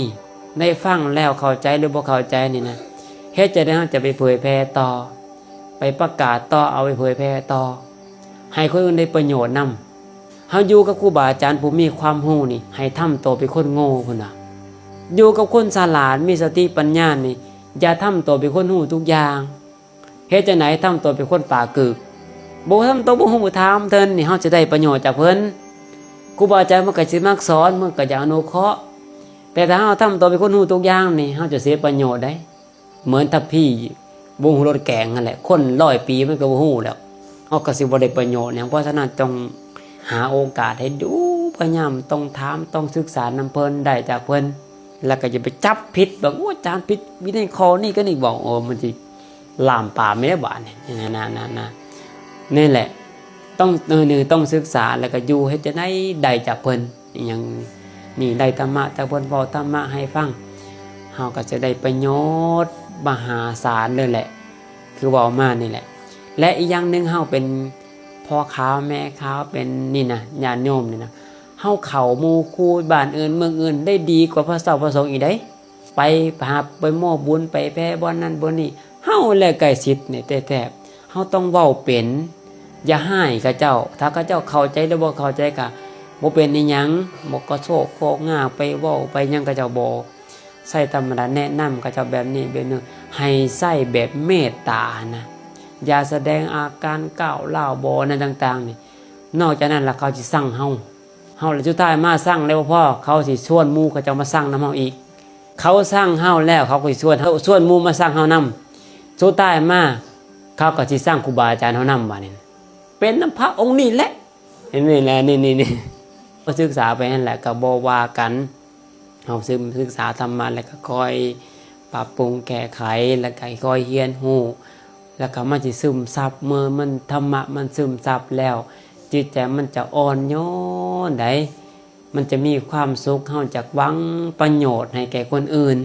ໄດ້ຟັງແລ້ວເຂົ້າໃຈຫຼືບໍ່ເຂົ້າໃຈນີ້ນະ, ເຮັດຈັ່ງໃດເຮົາຈະໄປເຜີຍແຜ່ຕໍ່, ໄປປະກາດຕໍ່, ເອົາໄປເຜີຍແຜ່ຕໍ່ ໃຫ້ຄົນອື່ນໄດ້ປະໂຫຍດນຳ. ເຮົາຢູ່ກັບຄູບາອາຈານຜູ້ມີຄວາມຮູ້ນີ້ ໃຫ້ທຳໂຕເປັນຄົນໂງ່ພຸ້ນນະ. ຢູ່ກັບຄົນສະຫຼາດ ມີສະຕິປັນຍານີ້ ຢ່າທຳໂຕເປັນຄົນຮູ້ທຸກຢ່າງ. ເຮັດຈັ່ງໃດທຳໂຕເປັນຄົນປາກຶກ? ບໍ່ທຳໂຕບໍ່ຮູ້, ຖາມເພິ່ນນີ້ ເຮົາຈະໄດ້ປະໂຫຍດຈາກເພິ່ນ. ຄູບາອາຈານເພິ່ນກໍຊິມັກສອນ, ເພິ່ນກໍຢາກອະນຸເຄາະ. ແຕ່ຖ້າເຮົາທຳໂຕເປັນຄົນຮູ້ທຸກຢ່າງນີ້ ເຮົາຈະເສຍປະໂຫຍດໄດ໋. ເໝືອນທັບພີ້ບໍ່ຮູ້ລົດແກງຫັ້ນແຫຼະ, ຄົນຮ້ອຍປີມັນກໍບໍ່ຮູ້ແລ້ວ, ເຮົາກໍຊິບໍ່ໄດ້ປະໂຫຍດຫຍັງ. ເພາະສະນັ້ນ ຕ້ອງຫາໂອກາດໃຫ້ດູ, ພະຍາຍາມຕ້ອງຖາມ, ຕ້ອງສຶກສານຳເພິ່ນ, ໄດ້ຈາກເພິ່ນ, ແລ້ວກໍຢ່າໄປຈັບຜິດວ່າ ໂອ້ ອາຈານຜິດວິໄນຂໍ້ນີ້ກັບນີ້ບໍ, ໂອ້ ມັນຊິລາມປາມແມ່ບາດນີ້. ນັ້ນ, ນັ້ນ, ນັ້ນ, ນັ້ນ, ນີ້ແຫຼະ, ຕ້ອງ, ເອີ, ໜຶ່ງ ຕ້ອງສຶກສາ ແລ້ວກໍຢູ່ເຮັດຈັ່ງໃດໄດ້ຈາກເພິ່ນ. ອີ່ຫຍັງນີ້ ໄດ້ທຳມະຈາກເພິ່ນ, ເວົ້າທຳມະໃຫ້ຟັງ, ເຮົາກໍຈະໄດ້ປະໂຫຍດມະຫາສານເລີຍແຫຼະ, ຄືເວົ້າມານີ້ແຫຼະ. ແລະ ອີກຢ່າງໜຶ່ງ, ເຮົາເປັນພໍ່ຂາວແມ່ຂາວ, ເປັນນີ້ນະ, ຍາດໂຍມນີ້ນະ, ເຮົາເຂົ້າໝູ່ຄູ່ບ້ານອື່ນເມືອງອື່ນໄດ້ດີກວ່າພະເຈົ້າພະສົງອີກເດ້. ໄປຫາ, ໄປໂມ້ບຸນ, ໄປແຜ່ບ່ອນນັ້ນບ່ອນນີ້, ເຮົາແຫຼະໃກ້ຊິດນີ້ແທ້ໆ. ເຮົາຕ້ອງເວົ້າເປັນ, ຢ່າຮ້າຍເຂົາເຈົ້າ. ຖ້າເຂົາເຈົ້າເຂົ້າໃຈ ຫຼື ບໍ່ເຂົ້າໃຈ ກະບໍ່ເປັນອີ່ຫຍັງ, ບໍ່ກະໂຊກໂຄກງາ ໄປເວົ້າໄປຫຍັງເຂົາເຈົ້າບໍ່ໃຊ້, ທຳມະດາແນະນຳເຂົາເຈົ້າແບບນີ້ແບບນັ້ນ, ໃຫ້ໃຊ້ແບບເມດຕານະ, ຢ່າສະແດງອາການກ້າວຮ້າວບໍ່ນັ້ນຕ່າງໆນີ້. ນອກຈາກນັ້ນລະເຂົາຊິຊັງເຮົາ, ເຮົາລະສຸດທ້າຍມາຊັງແລ້ວບໍ່ພໍ, ເຂົາຊິຊວນໝູ່ເຂົາເຈົ້າມາຊັງນຳເຮົາອີກ. ເຂົາຊັງເຮົາແລ້ວ ເຂົາກໍຊິຊວນເຮົາ, ຊວນໝູ່ມາຊັງເຮົານຳ. ສຸດທ້າຍມາ ເຂົາກໍຊິຊັງຄູບາອາຈານເຮົານຳ ບາດນີ້. ເປັນນຳພະອົງນີ້ແຫຼະ. ເຫັນໄໝລະ? ນີ້ໆໆ ເຮົາສຶກສາໄປຫັ້ນແຫຼະ ກໍບໍ່ວ່າກັນ. ເຮົາສຶກ ສຶກສາທຳມະ ແລ້ວກໍຄ່ອຍປັບປຸງແກ້ໄຂ ແລ້ວກໍຄ່ອຍຮຽນຮູ້ ແລ້ວກໍມັນຊິຊຶມຊັບ. ເມື່ອມັນ ທຳມະມັນຊຶມຊັບແລ້ວ ຈິດໃຈມັນຈະອ່ອນໂຍນໃດ໋, ມັນຈະມີຄວາມສຸກ. ເຮົາຈະຫວັງປະໂຫຍດໃຫ້ແກ່ຄົນອື່ນ,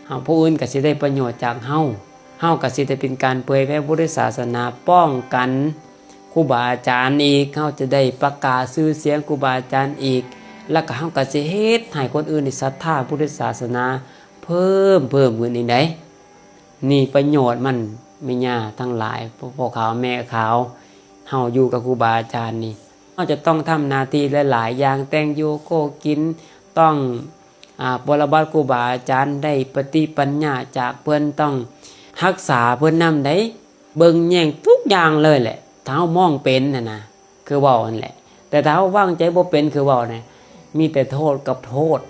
ເຮົາ ຜູ້ອື່ນກໍຊິໄດ້ປະໂຫຍດຈາກເຮົາ, ເຮົາກໍຊິໄດ້ເປັນການເຜີຍແຜ່ພຸດທະສາສະໜາ, ປ້ອງກັນ ຄູບາອາຈານອີກ, ເຮົາຈະໄດ້ປະກາດຊື່ສຽງຄູບາອາຈານອີກ, ແລ້ວກໍເຮົາກໍຊິເຮັດໃຫ້ຄົນອື່ນນີ້ສັດທາພຸດທະສາສະໜາເພີ່ມ ເພີ່ມຂຶ້ນອີກໃດ໋. ນີ້ປະໂຫຍດມັນ ແມ່ຍ່າທັງຫຼາຍ, ພໍ່ຂາວແມ່ຂາວ, ເຮົາຢູ່ກັບຄູບາອາຈານນີ້ ເຮົາຈະຕ້ອງທຳໜ້າທີ່ຫຼາຍໆຢ່າງ, ແຕ່ງຢູ່ໂຄກິນ, ຕ້ອງ ອາ ປະລະບັດຄູບາອາຈານ, ໄດ້ປະຕິປັນຍາຈາກເພິ່ນ, ຕ້ອງຮັກສາເພິ່ນນຳໃດ໋. ເບິ່ງແຍງທຸກຢ່າງເລີຍແຫຼະ ຖ້າເຮົາມອງເປັນຫັ້ນນະ ຄືເວົ້າຫັ້ນແຫຼະ. ແຕ່ຖ້າເຮົາວາງໃຈບໍ່ເປັນ ຄືເວົ້ານະ ມີແຕ່ໂທດກັບໂທດ,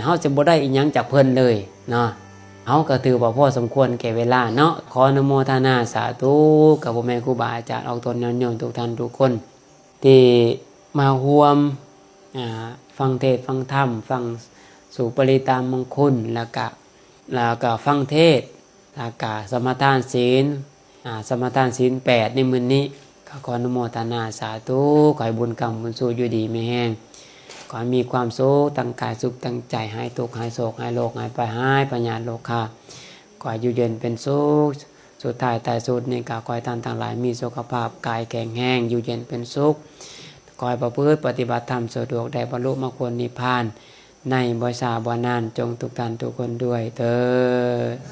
ເຮົາຈະບໍ່ໄດ້ອີ່ຫຍັງຈາກເພິ່ນເລີຍເນາະ. ເຮົາກໍຖືວ່າພໍສົມຄວນແກ່ເວລາເນາະ. ຂໍອະນຸໂມທະນາສາທຸກັບພໍ່ແມ່ຄູບາອາຈານອອກຕົນຍາດໂຍມທຸກທ່ານທຸກຄົນ ທີ່ມາຮ່ວມ ອາ ຟັງເທດຟັງທຳ, ຟັງສູປະລິຕາມງຄຸນ, ແລ້ວກະ ແລ້ວກະຟັງເທດ, ແລ້ວກະສະມາທານສິນ, ອາ ສະມາທານສິນແປດໃນມື້ນີ້. ກໍຂໍອະນຸໂມທະນາສາທຸ, ຂໍໃຫ້ບຸນກຳບຸນຊູຢູ່ດີມີແຮງ, ຂໍໃຫ້ມີຄວາມສຸກທັງກາຍສຸກທັງໃຈ, ຫາຍທຸກຫາຍໂສກຫາຍໂລກຫາຍໄພຫາຍພະຍາດໂລຄາ, ຂໍໃຫ້ຢູ່ເຢັນເປັນສຸກ. ສຸດທ້າຍທ້າຍສຸດນີ້ກໍຂໍໃຫ້ທ່ານທັງຫຼາຍມີສຸຂະພາບກາຍແຂງແຮງ, ຢູ່ເຢັນເປັນສຸກ, ຂໍໃຫ້ປະພຶດປະຕິບັດທຳສະດວກ ໄດ້ບັນລຸມັກຜົນນິບພານໃນບໍ່ຊ້າບໍ່ນານ, ຈົ່ງທຸກທ່ານທຸກຄົນດ້ວຍເທີ້ນ.